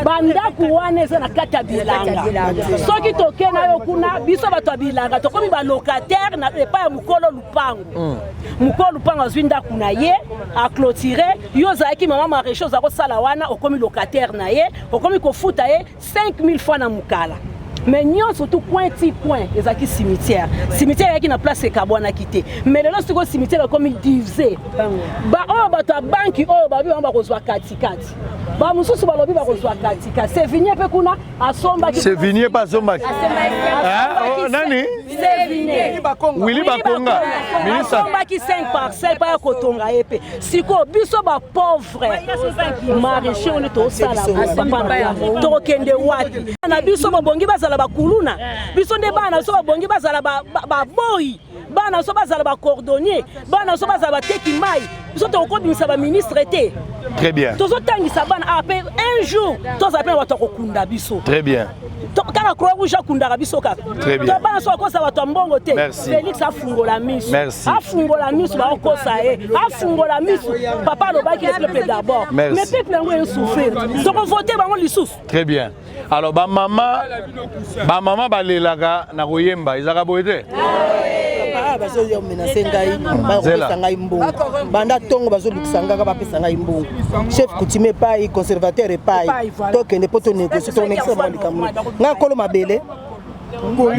bandako wana eza na kati ya bilanga. Soki toke na yo kuna, biso bato ya bilanga tokomi balocataire na epai ya mokolo lupango. Mokolo lupango azwi ndako na ye, aclôture. Yo ozalaki mama maraîcher, oza kosala wana, okomi locataire na ye, okomi kofuta ye 5000 fois na mokala. Mais nyonso tu coin ti coin ezalaki cimetière. Cimetière eyaki na place ekabwanaki te, mais lelo sikoyo cimetière ekomi divisé. Baoyo bato ya banki oyo babi bango bakozwa katikati, bamosusu balobi bakozwa katikati. Sevigné mpe kuna asombaki. Sevigné mpe asombaki. Oh, nani? Willy Bakonga, ministre. Asombaki 5 parcelle mpo ya kotonga ye mpe. Sikoyo biso bapauvre maraîcher oyo tosala, papa na nga, tokokende wapi? Na biso babongi bazala bakuluna, biso nde bana na biso babongi bazala baboyi, bana na biso bazala bacordonnier, bana na biso bazala bateki mai. Biso tokokobimisa baministre te. Très bien. Tozotangisa bana awa mpe un jour tozala mpe na bato ya kokunda biso. Très bien. Kaka Croix Rouge akundaka biso kaka. Très bien. To bana so akosa bato ya mbongo te. Merci. Félix afungola miso. Merci. Afungola miso, bakokosa ye. Afungola miso. Papa alobaki le peuple d'abord. Merci. Mais peuple yango esouffrir, tokovote bango lisusu? Très bien. Alors bamama, bamama balelaka na koyemba, ezalaka boye te. Bazomenacer ngai, bakopesa ngai mbongo banda ntongo, bazolukisa ngai kaka bapesa ngai mbongo. Chef coutumier epai, conservateur epai, tokende mpo tonégocie, tonégocie bango likambo. Ngai kolo mabele.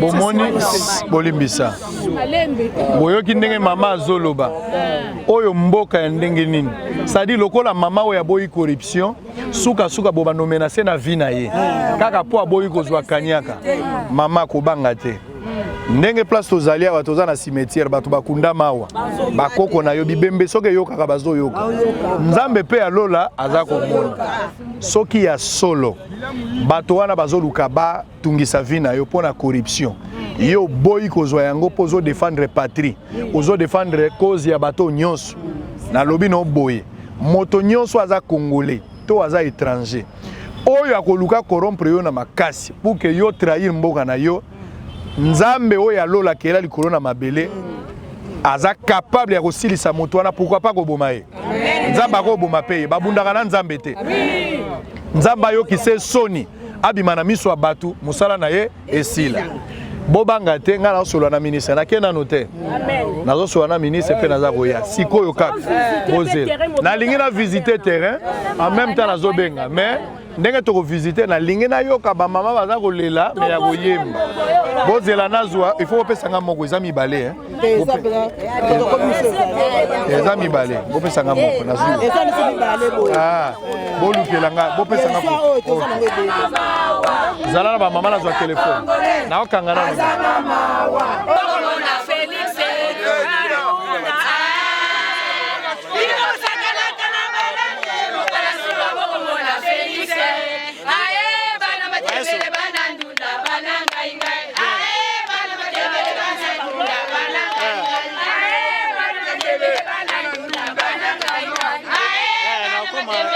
Bomoni, bolimbisa, boyoki ndenge mama azoloba. Oyo mboka ya ndenge nini? C'est-à-dire lokola mama oyo aboyi corruption, sukasuka bo banomenacer na vie na ye kaka mpo aboyi kozwa kaniaka. Mama, kobanga te. Ndenge place tozali awa, toza na cimetière, bato bakundama awa, bakoko na yo bibembe. Soki eyokaka, bazoyoka. Nzambe mpe alola aza komona. Soki ya solo bato wana bazoluka batungisa vie na yo mpo na corruption, yo oboyi kozwa yango mpo ozodefendre patrie, ozodefendre cause ya bato nyonso. Nalobi na oboye, moto nyonso aza congolais to aza étranger oyo akoluka corrompre yo na makasi pour que yo trahir mboka na yo, Nzambe oyo alola akela likolo na mabele aza capable ya kosilisa moto wana. Pourquoi pas koboma ye? Nzambe akoboma mpe ye. Babundaka na Nzambe te. Nzambe ayokisa soni, abima na miso ya bato, mosala na ye esila. Bobanga te, ngai nazosolola na ministre. Nake nano te, nazosolola na ministre mpe naza koya sikoyo kaka. Bozela, nalingi na visite terrain en même temps nazobenga. Mais ndenge tokovisite, nalingi nayoka bamama baza kolela me ya koyemba. Bozela nazwa, il faut bopesanga moko, eza mibale. Eza mibale, bopesanga moko, nazwi. Bolukela nga, bopesanga. Zala na bamama, nazwa telefone, naokanga nano.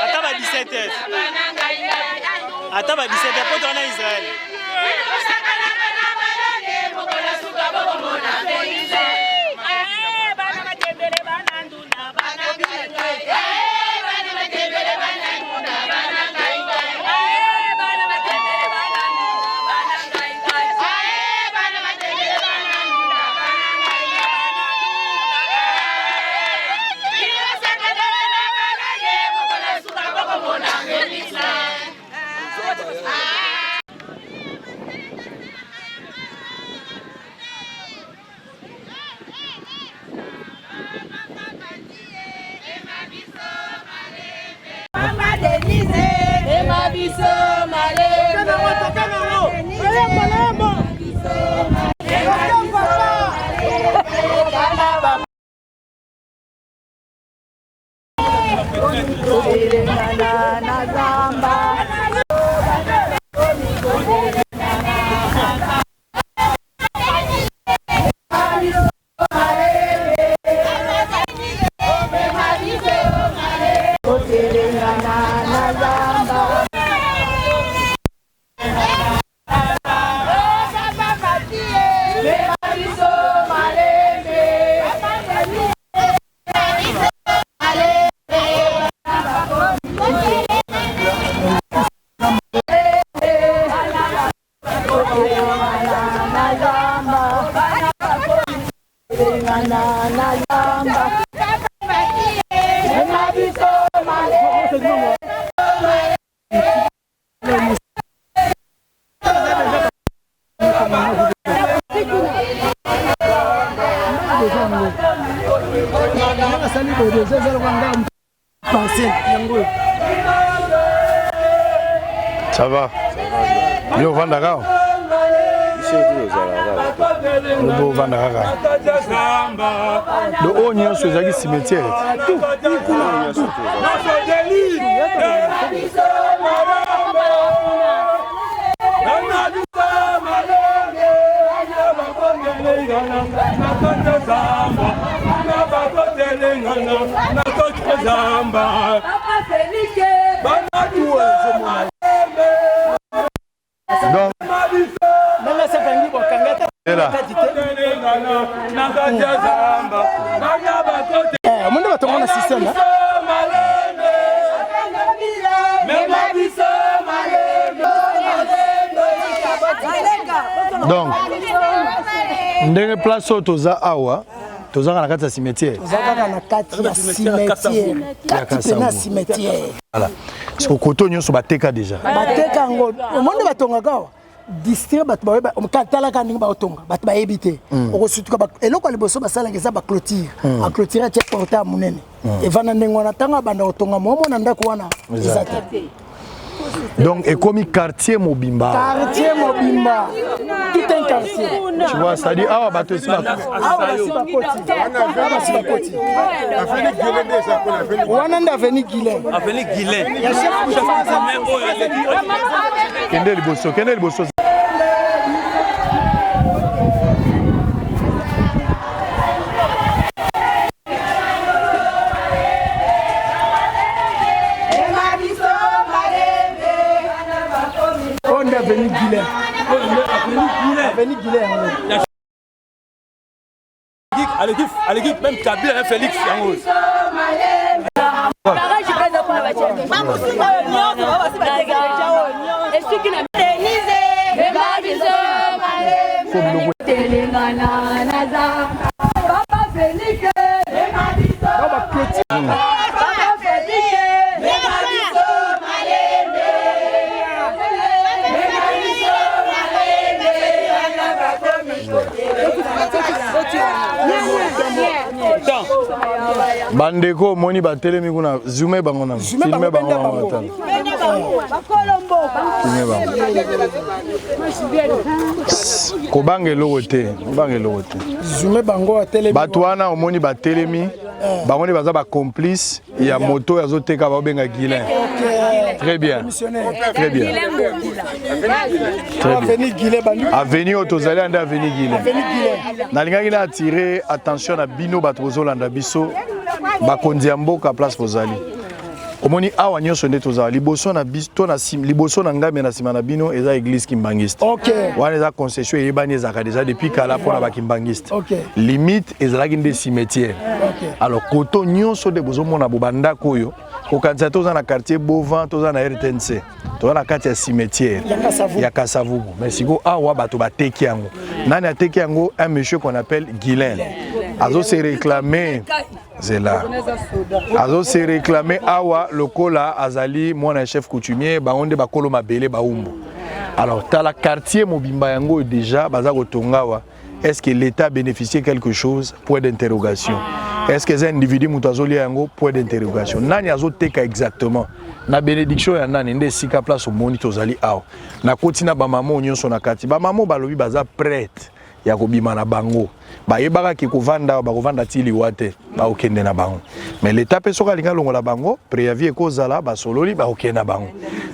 Ata ba 17 heures, ata ba 17 heures, po toza na Israel. Ça va Yo ovandaka awa? Yo ovanda kaka. Donc oyo nyonso ezalaki cimetière. Donc, omoni batongo na système donc ndenge place oyo toza awa tozaka na kati ya cimetière toza kaka na kati ya cimetière kati pena cimetière voilà parce que koto nyonso bateka déjà bateka yango omoni batongaka awa distraire bato bayeba talaka ndenge baotonga bato bayebi te mm. okosutuka eloko ya liboso basalaka eza baclotire mm. aclotire atie porta ya monene mm. evanda ndenge wana ntango abanda kotonga moomona ndako wana eza te donc ekomi quartier mobimba quartier mobimba tout un quartier tu vois c'est à dire awa bato esi bakoti wana nde aveni guilin aveni guilin kende liboso kende liboso oyo nde aveni guilin aveni guilin yango aleki aleki même Kabila na Félix yango Bandeko omoni batelemi kuna zume bango nanu filme bango bango batala filme bango kobanga eloko te kobanga eloko te zume bango atelemi bato wana omoni batelemi eh. bango nde baza bacomplice ya moto oyo azoteka baobenga guilin très bien très bien avenue oyo tozali ande avenue guilin nalingaki na attire attention na bino bato bozolanda biso bakonzi ya mboka place bozali omoni awa nyonso nde tozala liboso na biso to na liboso na ngai me na nsima na bino eza église kimbangiste okay. wana eza concession eyebani ezalaka déjà depuis kala mpo na bakimbangiste okay. limite ezalaki nde cimetière okay. alors koto nyonso nde bozomona bo bandako oyo kokanisa toza na quartier Beauvent toza na RTNC toza na kati ya cimetière ya Kasavubu mais sikoyo awa bato bateki yango nani ateki yango un monsieur qu'on appelle Guilain azo se réclamer zela azo se réclamer awa lokola azali mwana ya chef coutumier bango nde bakolo mabele baumbu alors tala quartier mobimba yango oyo déjà baza kotonga awa est-ce que l'état bénéficie quelque chose point d'interrogation est-ce que eza individu moto azolia yango point d'interrogation nani azoteka exactement na bénédiction ya nani nde esika place omoni tozali awa nakoti na bamama oyo nyonso na kati bamama balobi baza prête ya kobima na bango bayebaka ke kovanda awa bakovanda ti liwa te bakokende na bango mais leta mpe soki alingi alongola bango préavis ekozala basololi bakokende na bango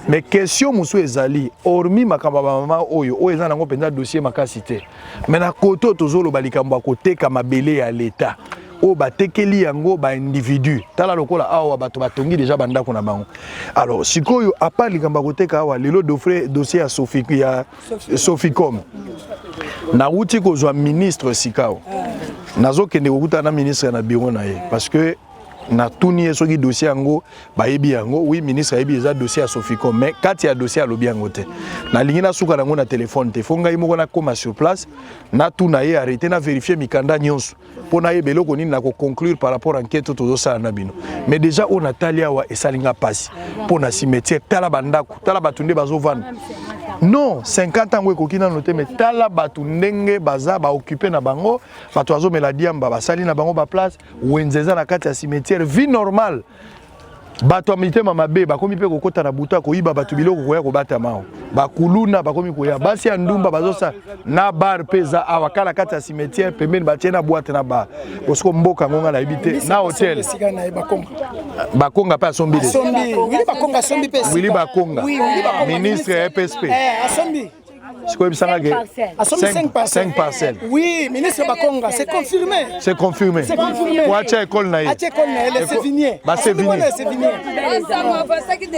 mais question mosusu ezali hormis makambo ya bamama oyo oyo eza nango mpenza dossier makasi te mais na kote oyo tozoloba likambo ya koteka mabele ya leta oyo batekeli yango baindividu tala lokola awa bato batongi deja bandako na bango alors sikoyo apart likambo ya koteka awa lelo dossier ya, Sofi, ya Soficom nawuti kozwa ministre sikawa nazokende kokutana na ministre na bureau na ye parce que Natuni ye soki dossier yango bayebi yango. Oui, ministre ayebi, eza dossier ya Soficom, mais kati ya dossier alobi yango te. Nalingi nasuka nango na telefone te, fo ngai moko nakóma sur place, natuna ye, arrêté, na vérifier mikanda nyonso mpo nayeba eloko nini nakoconclure par rapport enquête oyo tozosala na bino. Mais déjà oyo natali awa esali nga mpasi mpo na cimetière. Tala bandako, tala bato nde bazovanda. Non, 50 yango ekoki nano te, mais tala bato ndenge baza baoccupe na bango. Bato bazomela diamba, basali na bango baplace, wenze eza na kati ya cimetière, vie normale. Bato ya mitema mabe bakomi mpe kokɔta na butu, koyiba bato biloko, koya kobatama awa. Bakuluna bakomi koya, basi ya ndumba bazosala na bar mpe eza awa kaka na kati ya cimetière pembeni, batie na boîte na bar. Bosiko mboka yango nga nayebi te. Na hotel Bakonga mpe asombi. Willy Bakonga, ministre ya EPSP. Asombi. Sikoyo yebisanga ke asombi 5 parcelles. 5 parcelles. Oui, ministre Bakonga, c'est confirmé. C'est confirmé. C'est confirmé. Po atia école na ye. Atia école na ye, les Sévigné. Ba Sévigné.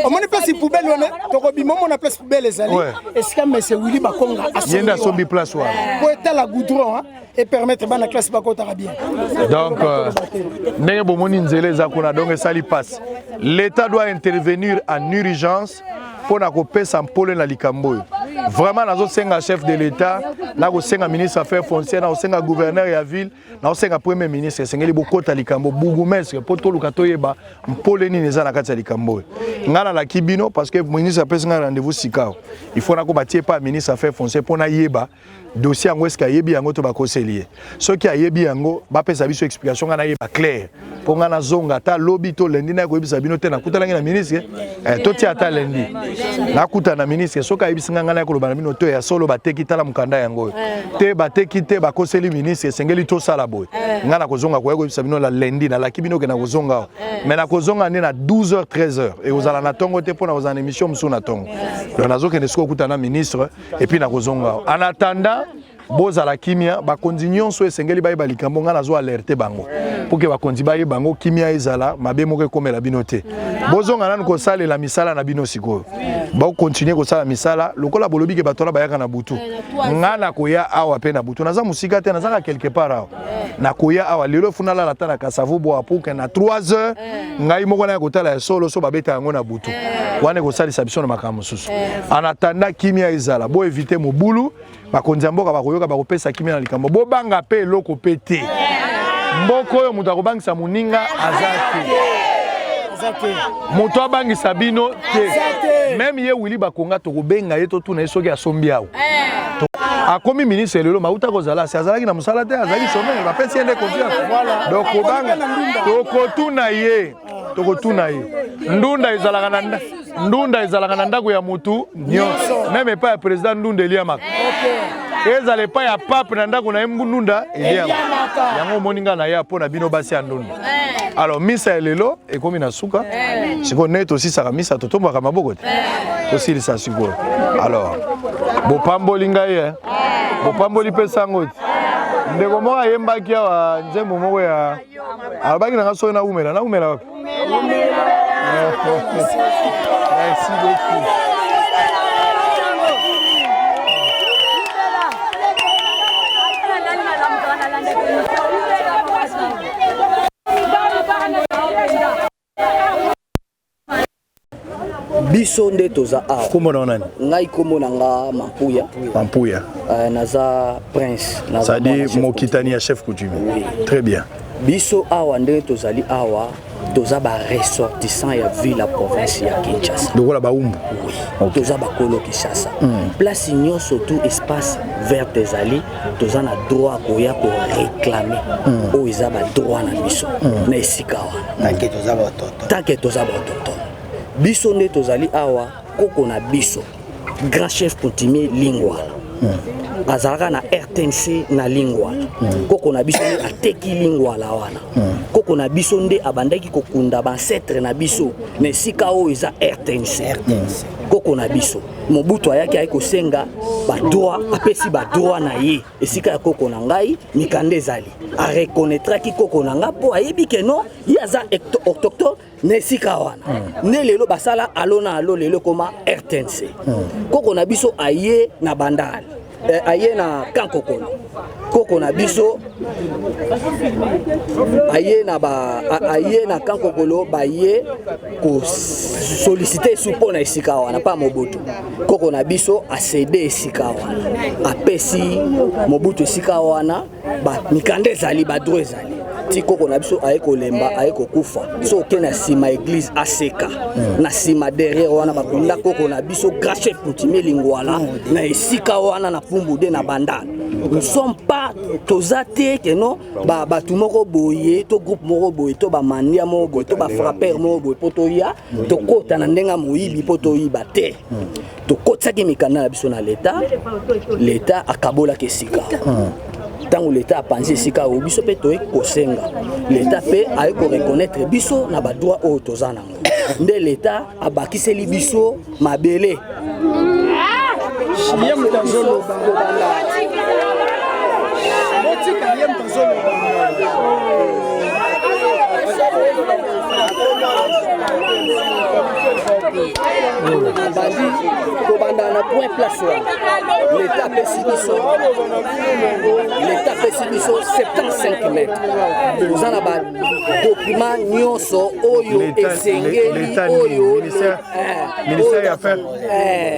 Omoni place poubelle wana, tokobima, omona place poubelle ezali esika monsieur Willy Bakonga. Ye nde asombi place wana. Po etala goudron et permettre bana classe bakotaka bien. Donc ndenge bomoni nzela eza kuna, donc esali passe. L'État doit intervenir en urgence mpo na kopesa mpole na likambo oyo. Vraiment nazosenga chef de l'État, nakosenga ministre affaires foncières, nakosenga gouverneur ya ville, nakosenga premier ministre, esengeli bokota likambo, bourgmestre, mpo toluka toyeba mpole nini eza na kati ya likambo oyo. Ngai nalaki bino parce que ministre apesi ngai rendez-vous sika. Il faut nakoba tie pa ministre affaires foncières mpo nayeba dossier yango, eske ayebi yango to bakoseli ye. Soki ayebi yango, bapesa biso explication, ngai nayeba clair mpo ngai nazonga ata lobi to lundi, naye koyebisa bino te nakutanaki na ministre. Totia ata lundi, nakutana na ministre. Soki ayebisi ngai, ngai naye koloba na bino to ya solo bateki, tala mokanda yango oyo te, bateki te, bakoseli ministre, esengeli tosala boye. Ngai nakozonga koya koyebisa bino la lundi. Nalaki bino ke nakozonga awa, mais nakozonga nde na 12 h 13 h, ekozala na ntongo te mpo na kozala na émission mosusu na ntongo. Donc nazokende sikoyo okutana na ministre et puis nakozonga awa. En attendant, bozala kimia. Bakonzi nyonso esengeli bayeba likambo. Ngai nazo alerte bango pour que bakonzi bayeba yango, kimia ezala, mabe moko ekomela bino te. Bozonga nanu kosalela misala na bino. Sikoyo bakocontinuer kosala misala lokola bolobi ke bato wana bayaka na butu. Ngai nakoya awa mpe na butu, naza mosika te, nazaka quelque part awa. Nakoya awa lelo efuna lala ata na Kasavu bwa pour que na 3 heures ngai moko naya kotala ya solo so babeta yango na butu wana, ekosalisa biso na makambo mosusu. En attendant, kimia ezala, boéviter mobulu. Bakonzi ya mboka bakoyoka, bakopesa kimia na likambo. Bobanga mpe eloko mpe te. Mboka oyo moto akobangisa moninga aza te, moto abangisa bino te. Même ye Willy Bakonga, tokobenga ye, totuna ye soki asombi awa. Akomi ministre lelo, mauta kozala asi azalaki na mosala te, azalaki chômeur, bapesi ye nde confiance. Donc kobanga, tokotuna ye, tokotuna ye. Ndunda ezalaka na ndunda ezalaka na ndako ya motu nyonso, même epai ya président ndunda eliamaka, ezala epai ya pape na ndako na ye ndunda eliamaka. Yango omoni ngai na ye mpo na bino basi ya ndunda. Alors misa ya lelo ekomi na suka. Sikoyo ndenge tosisaka misa, totombwaka maboko te, tosilisa sikoyo. Alors bopamboli ngai, e bopamboli mpe sango te. Ndeko moko ayembaki awa nzembo moko ya alobaki na nga soki naumela, naumela wapi. Merci beaucoup. Biso nde toza awa. Kombo na nani? Ngai kombo na nga Mampuya. Mampuya. Naza prince. C'est-à-dire mokitani ya chef coutumier. Oui. Très bien. Biso awa ndenge tozali awa, toza baressortissant ya ville ya province ya Kinshasa. Lokola baumbu. Oui. Okay. Toza bakolo Kinshasa. Place nyonso tu espace verte ezali, toza na droit koya koréclamer oyo eza badroit na biso na esika wana. Tant que toza baautochtone. Tant que toza baautochtone. Biso nde tozali awa, koko na biso grand chef coutumier Lingwala azalaka na RTNC na Lingwala. Koko na biso nde ateki Lingwala wana. Koko na biso nde abandaki kokunda baancêtre na biso na esika oyo eza RTNC. Koko na biso Mobutu ayaki, ayi kosenga badroit, apesi badroit na ye esika ya koko na ngai. Mikanda ezali, areconnaîtraki koko na ngai mpo ayebi ke non, ye aza autochtone na esika wana. Nde lelo basala alo na alo, lelo ekoma RTNC. Koko na biso aye na Bandale. eh, aye na kankokolo koko na biso aye na ba aye na kankokolo baye kosolicite esu mpo na esika wana pa Mobutu. Koko na biso acede esika wana, apesi Mobutu esika wana, ba mikanda ezali, ba droit ezali ti koko na biso aye kolemba, aye kokufa. So oke na nsima église aseka na nsima derrière wana bakunda koko na biso grand chef coutumier Lingwala na esika wana na Pumbu de na Bandal. Nous sommes pas, toza te ke non bato moko boye to groupe moko boye to bamandia moko boye to bafrappeur moko boye mpo toya tokota na ndenge ya moyibi mpo toyiba te. Tokotisaki mikanda na biso na leta, leta akabolaki esika. Ntango leta apanzi esika oyo, biso mpe toyei kosenga leta mpe aye koreconnaitre biso na badroit oyo toza nango, nde leta abakiseli biso mabele. Ye moto azoloba, botika ye moto azoloba. Abandi kobanda na point place wana, leta apesi biso, leta apesi biso 75 mètres. Toza na badocument nyonso oyo esengeli oyo ministère ya affaires,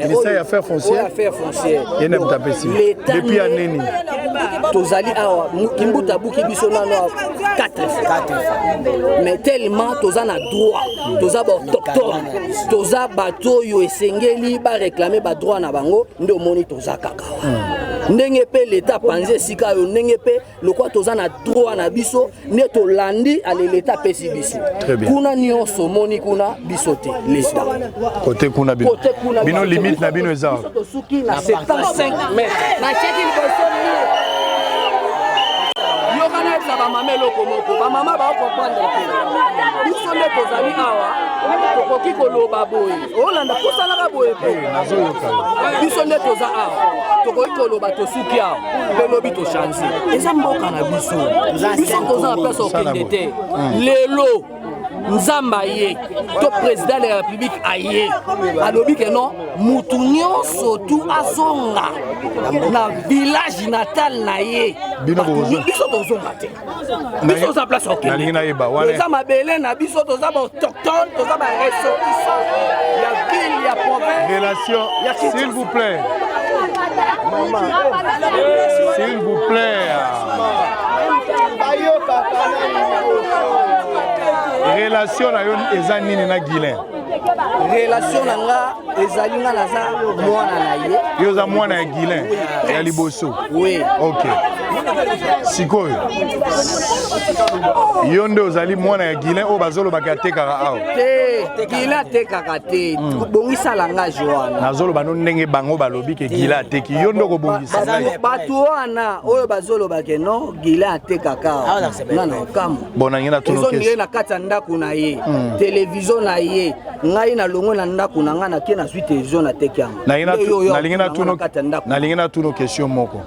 ministère ya affaires foncières, affaires foncières. Ye nde moto apesi depuis ya nini? Tozali awa, Kimbuta abuki biso nano 4 fois, mais tellement toza na droit, toza baautochtone, toza bato oyo esengeli baréclame badroit na bango, nde omoni toza kaka wana. Ndenge mpe leta apanzi esika oyo, ndenge mpe lokwa toza na droit na biso, nde tolandi ale leta apesi biso kuna nyonso. Omoni kuna biso te, leta. Kote kuna bino, bino limite na bino eza tosuki na 75 mètres. Batiaki liboso mur. Yoka, nayebisa bamama eloko moko, bamama baocomprendre te. Biso nde tozali awa, tokoki koloba boye, olanda posalaka boye po biso nde toza awa, tokoki koloba tosuki awa mpe lobi tochange. Eza mboka na biso, biso toza na place okende te. Lelo Nzambe aye to président de la République aye alobi ke non, mutu nyonso tu azonga na village natal na ye. Biso tozonga te, biso toza place okende, toza mabele na biso, toza baautochtone, toza baressortissant ya ville ya province. Relation, s'il vous plaît, s'il vous plaît. Relation na yo eza nini na Guilin? Relation na nga ezali, nga naza mwana na ye. Yo oza mwana ya Guilin ya liboso? Oui. Ok, sikoyo yo nde ozali mwana ya Guilin oyo bazolobaka atekaka awa? Te, Guilin atekaka te. Bongisa langage wana. Nazoloba no ndenge bango balobi ke Guilin ateki. Yo nde okobongisa ngai. Bato wana oyo bazoloba ke non, Guilin atekaka awa, nga na okamwa. Bon, nangi na tuno. Ezondire na kati ya ndako na ye, televizio na ye. Ngai nalongwe na ndako na ngai, nake nazwi televizio, nateki yango. Nalingi natuna question moko.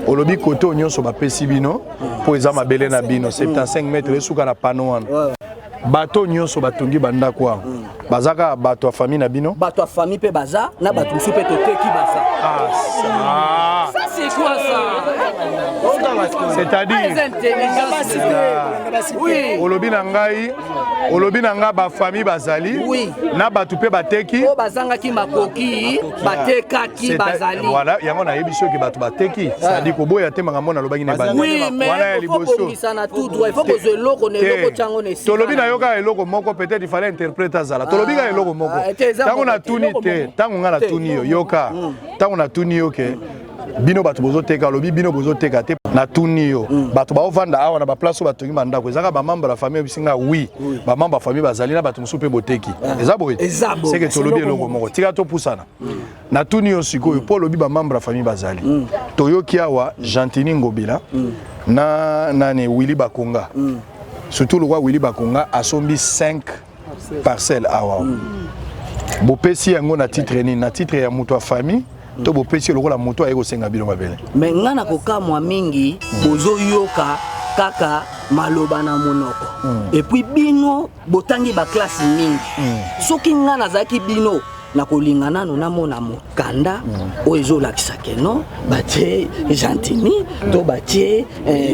Olobi kote oyo nyonso bapesi bino mpo eza mabele na bino, 75 mètre esuka na pano wana, bato nyonso batongi bandako awa baza kaka bato ya famille na bino? Bato ya famille mpe baza na bato mosusu mpe toteki baza. Ah, ça c'est quoi ça? C'est-à-dire Oui. Olobi na ngai bafamille bazali na bato mpe bateki. Oyo bazangaki makoki batekaki bazali. Voilà, yango nayebi soki bato bateki, c'est-à-dire koboya te makambo nalobaki na ebandi. Oui, mais wana ya liboso. Kobongisa na tout droit, il faut kozwa eloko na eloko tiango na esika. Tolobi na yo kaka eloko moko, peut-être il fallait interprète azala. Tolobi kaka eloko moko. Ntango natuni te, ntango ngai natuni yo, yoka, ntango natuni yo ke bino bato bozoteka, olobi bino bozoteka te. Natuni yo, bato baovanda awa na baplace oyo batongi bandako, ezaka bamembre ya famille? Oyebisi nga oui, bamembre ya famille bazali na bato mosusu mpe boteki. Eza boye? Seke tolobi eloko moko. Tika topusana. Natuni yo sikoyo, mpo olobi bamembre ya famille bazali, toyoki awa Gentini Ngobila na nani, Willy Bakonga, surtout lokwa Willy Bakonga asombi 5 parcelle awa. Bopesi yango na titre nini? Na titre ya moto ya famille to bopesi lokola moto aye kosenga bino mabele? Me nga na kokamwa mingi, bozoyoka kaka maloba na monoko, et puis bino botangi baklasse mingi. Soki nga nazalaki bino Nakolinga nano namona mokanda oyo ezolakisa ke non, batie Gentini to batie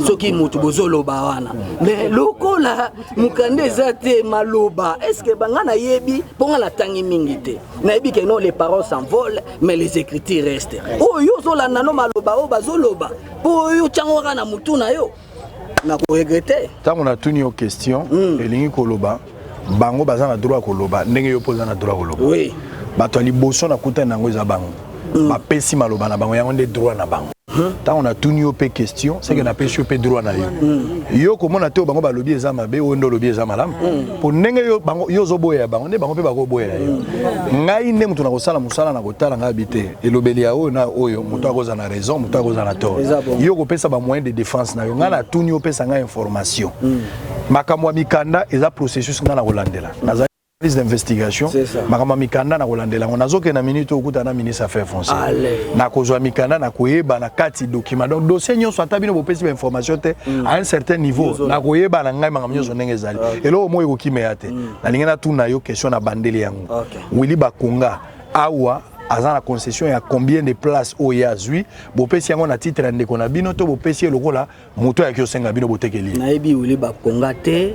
soki motu bozoloba wana. Mais lokola mokanda eza te, maloba est-ce banga nayebi mpo nga natangi mingi te. Nayebi ke non, les paroles s'envolent mais les écritures restent. Oyo ozolanda no maloba oyo bazoloba, mpo oyo otyango kaka na motu na yo, nakoregretter. Ntango natuni yo question, elingi koloba bango baza na droit ya koloba ndenge yo mpo oza na droit ya koloba. Bato ya liboso nakutani nango eza bango, bapesi maloba na bango, yango nde droit na bango. Ntango natuni yo mpe question, seke napesi yo mpe droit na yo. Yo komona te oyo bango balobi eza mabe, oyo nde olobi eza malamu, mpo ndenge yo bango yo ozoboya ya bango, nde bango mpe bakoboya yo. Ngai nde moto nakosala mosala na kotala ngai abi te elobeli ya oyo na oyo, moto akozala na raison, moto akozala na tort. Yo kopesa bamoyen de défense na yo. Ngai natuni, opesa ngai information. Makambo ya mikanda eza processus, ngai na kolandela, nazali police d'investigation. Makambo ya mikanda na kolandela yango. Nazokende na minute oyo okuta na ministre affaires foncières, nakozwa mikanda, nakoyeba na kati document, donc dossier nyonso. Ata bino bopesi bainformation te, à un certain niveau nakoyeba na ngai makambo nyonso ndenge ezali. Eloko moko ekokimea te. Nalingi natuna yo question na bandeli yango. Willy Bakonga awa aza na concession ya combien de place oyo ye azwi? Bopesi yango na titre ya ndeko na bino to bopesi ye lokola moto ayaki osenga bino, botekeli ye? Nayebi Willy Bakonga te.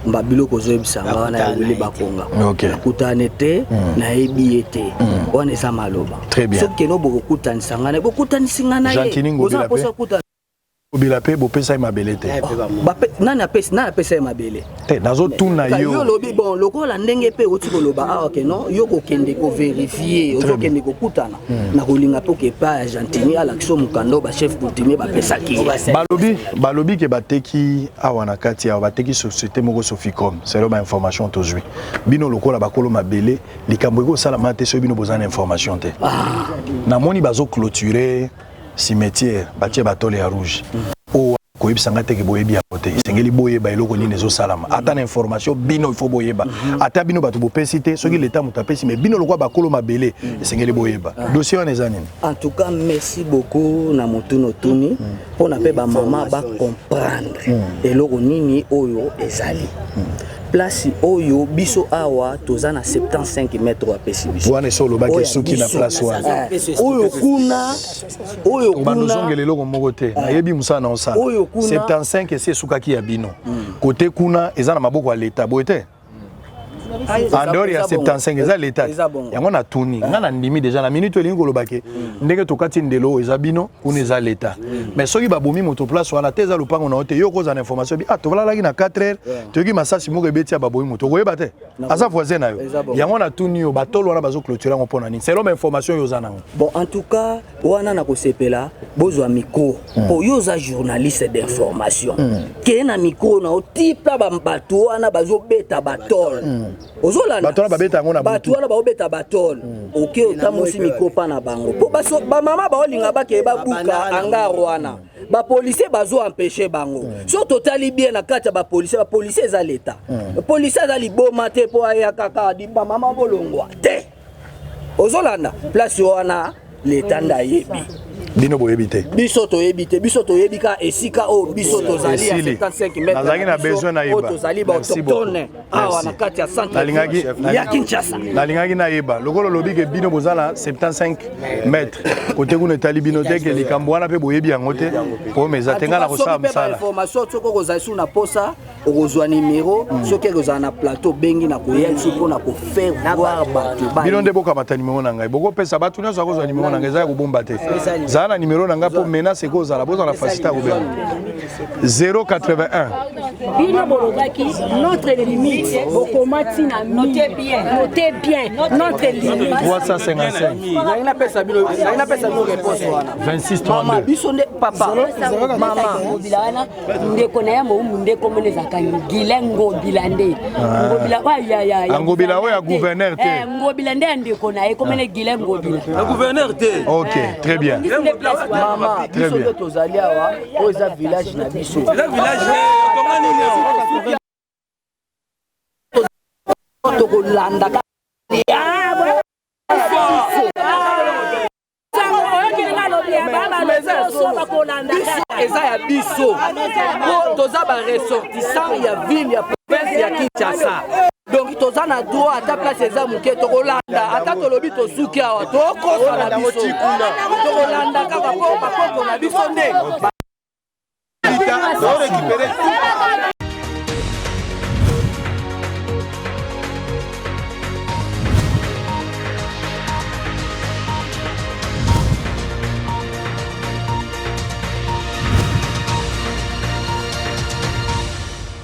Babiloko ozoyebisanga wana ya Willy Bakonga, nakutane te, nayebi ye te. Wana eza maloba. Très bien. Soki keno bokokutanisa ngai na ye, bokutanisi ngai na ye. Gentini Boza Ngobila na mpe mposa okuta Ngobila mpe bopesa ye mabele te? Nani apesi, nani apesa ye mabele? Te, nazotuna yo yo. Olobi bon, lokola ndenge mpe oti koloba awa ke non, yo kokende kovérifier, ozokende kokutana na kolinga mpo ke epai ya Gentini alakisa mokanda oyo bachef coutumier bapesaki ye. Balobi ke bateki awa na kati awa, bateki société moko Soficom, selon bainformation tozwi. Bino lokola bakolo mabele, likambo ekosalama te soki bino boza na information te. Namoni bazoclôturer cimetière, batie batole ya rouge oyo. Koyebisa nga teke boyebi yango te. Esengeli boyeba eloko nini ezosalama, ata na information bino il faut boyeba. Ata bino bato bopesi te, soki leta moto apesi, mais bino lokola bakolo mabele esengeli boyeba dossier wana eza nini. En tout cas, merci beaucoup na motuna otuni mpona mpe bamama bacomprendre eloko nini oyo ezali place oyo. Biso awa toza na 75 mètre oyo apesi biso. Wana esi olobaki. Oyo ya Esuki na biso. place wana. Oyo kuna, oyo bando kuna ozongela eloko moko te, nayebi mosala na osala. Oyo kuna- 75 esi esukaki ya bino. Kote kuna eza na maboko ya leta, boye te? En dehors ya 75 eza leta. Eza bongo. Yango natuni. Nga na ndimi déjà na minute olingi koloba ke ndenge tokati ndelo oyo eza bino, kuna eza leta. Mais soki babomi moto place wana te, eza lopango na yo te, yo okozala na information bi ah, tovalalaki na 4 heures, toyoki masasi moko ebeti ya babomi moto, okoyeba te, aza voisin na yo. Eza bongo. Yango natuni yo, batolo wana bazoclôture yango mpo na nini, selon bainformation oyo oza nango? Bon, en tout cas wana nakosepela bozwa micro mpo yo oza journaliste d'information. Keye na micro na otipla bato wana bazobeta batole, ozolanda? Bato wana babeta yango na bato butu. Wana baobeta batole, oke otambusi micro mpa na bango mpo bamama baolinga bakeye babuka hangar wana, bapolisier bazo empêcher bango. So totali bien na kati ya bapolisier, bapolisier eza leta. Policier aza liboma te mpo aya kaka bamama bolongwa te. Ozolanda? Place wana leta nde ayebi. Bino boyebi te? Biso toyebi te. Biso toyebi kaka esika oyo biso tozali ya Esili. 75 mètre Nazalaki na besoin nayeba. oyo tozali Merci baautochtone beaucoup. awa Merci. na kati ya centre ya Kinshasa. Nalingaki nayeba lokola olobi ke bino boza na 75 mètre, kote kuna etali bino te, ke likambo wana mpe boyebi yango te, po eza te. Ngai na kosala mosala. Information, soki okozala su na posa, okozwa nimero. Soki ekozala na plateau, obengi na koya biso mpona kofaire voir bato. Bino nde bokamata nimero na ngai, bokopesa bato nyonso akozwa nimero na ngai. Eza ya kobomba te. Zala na nimero na ngai mpo menace ekozala, bozala na facilité ya kobenga 081. Bino bolobaki notre limite, bokoma ntina. Note bien, note bien, notre limite. 355. Nangi napesa bino, nangi napesa bino réponse wana. 26 Mama, 32. biso nde papa, mama. Ngobila wana ndeko na ye moumu nde komona ezalaka Gile Ngobila nde Ngobila oyo ya Ah, Ngobila oyo ya gouverneur te. Eh, Ngobila nde ya ndeko na ye komona Gile Ngobila. Na gouverneur te. Ok, très bien. Mama, Très biso bien. nde tozali awa, oyo eza village na biso. Eza village te, otonga nini awa? Tokolandaka. Biso eza ya biso po toza baressortissant ya ville ya province ya Kinshasa. Donc toza na droit, ata place eza moke, tokolanda. Ata tolobi tosuki awa, tokosa na biso, tokolanda kaka mpo bakoko na biso nde. Récupérer.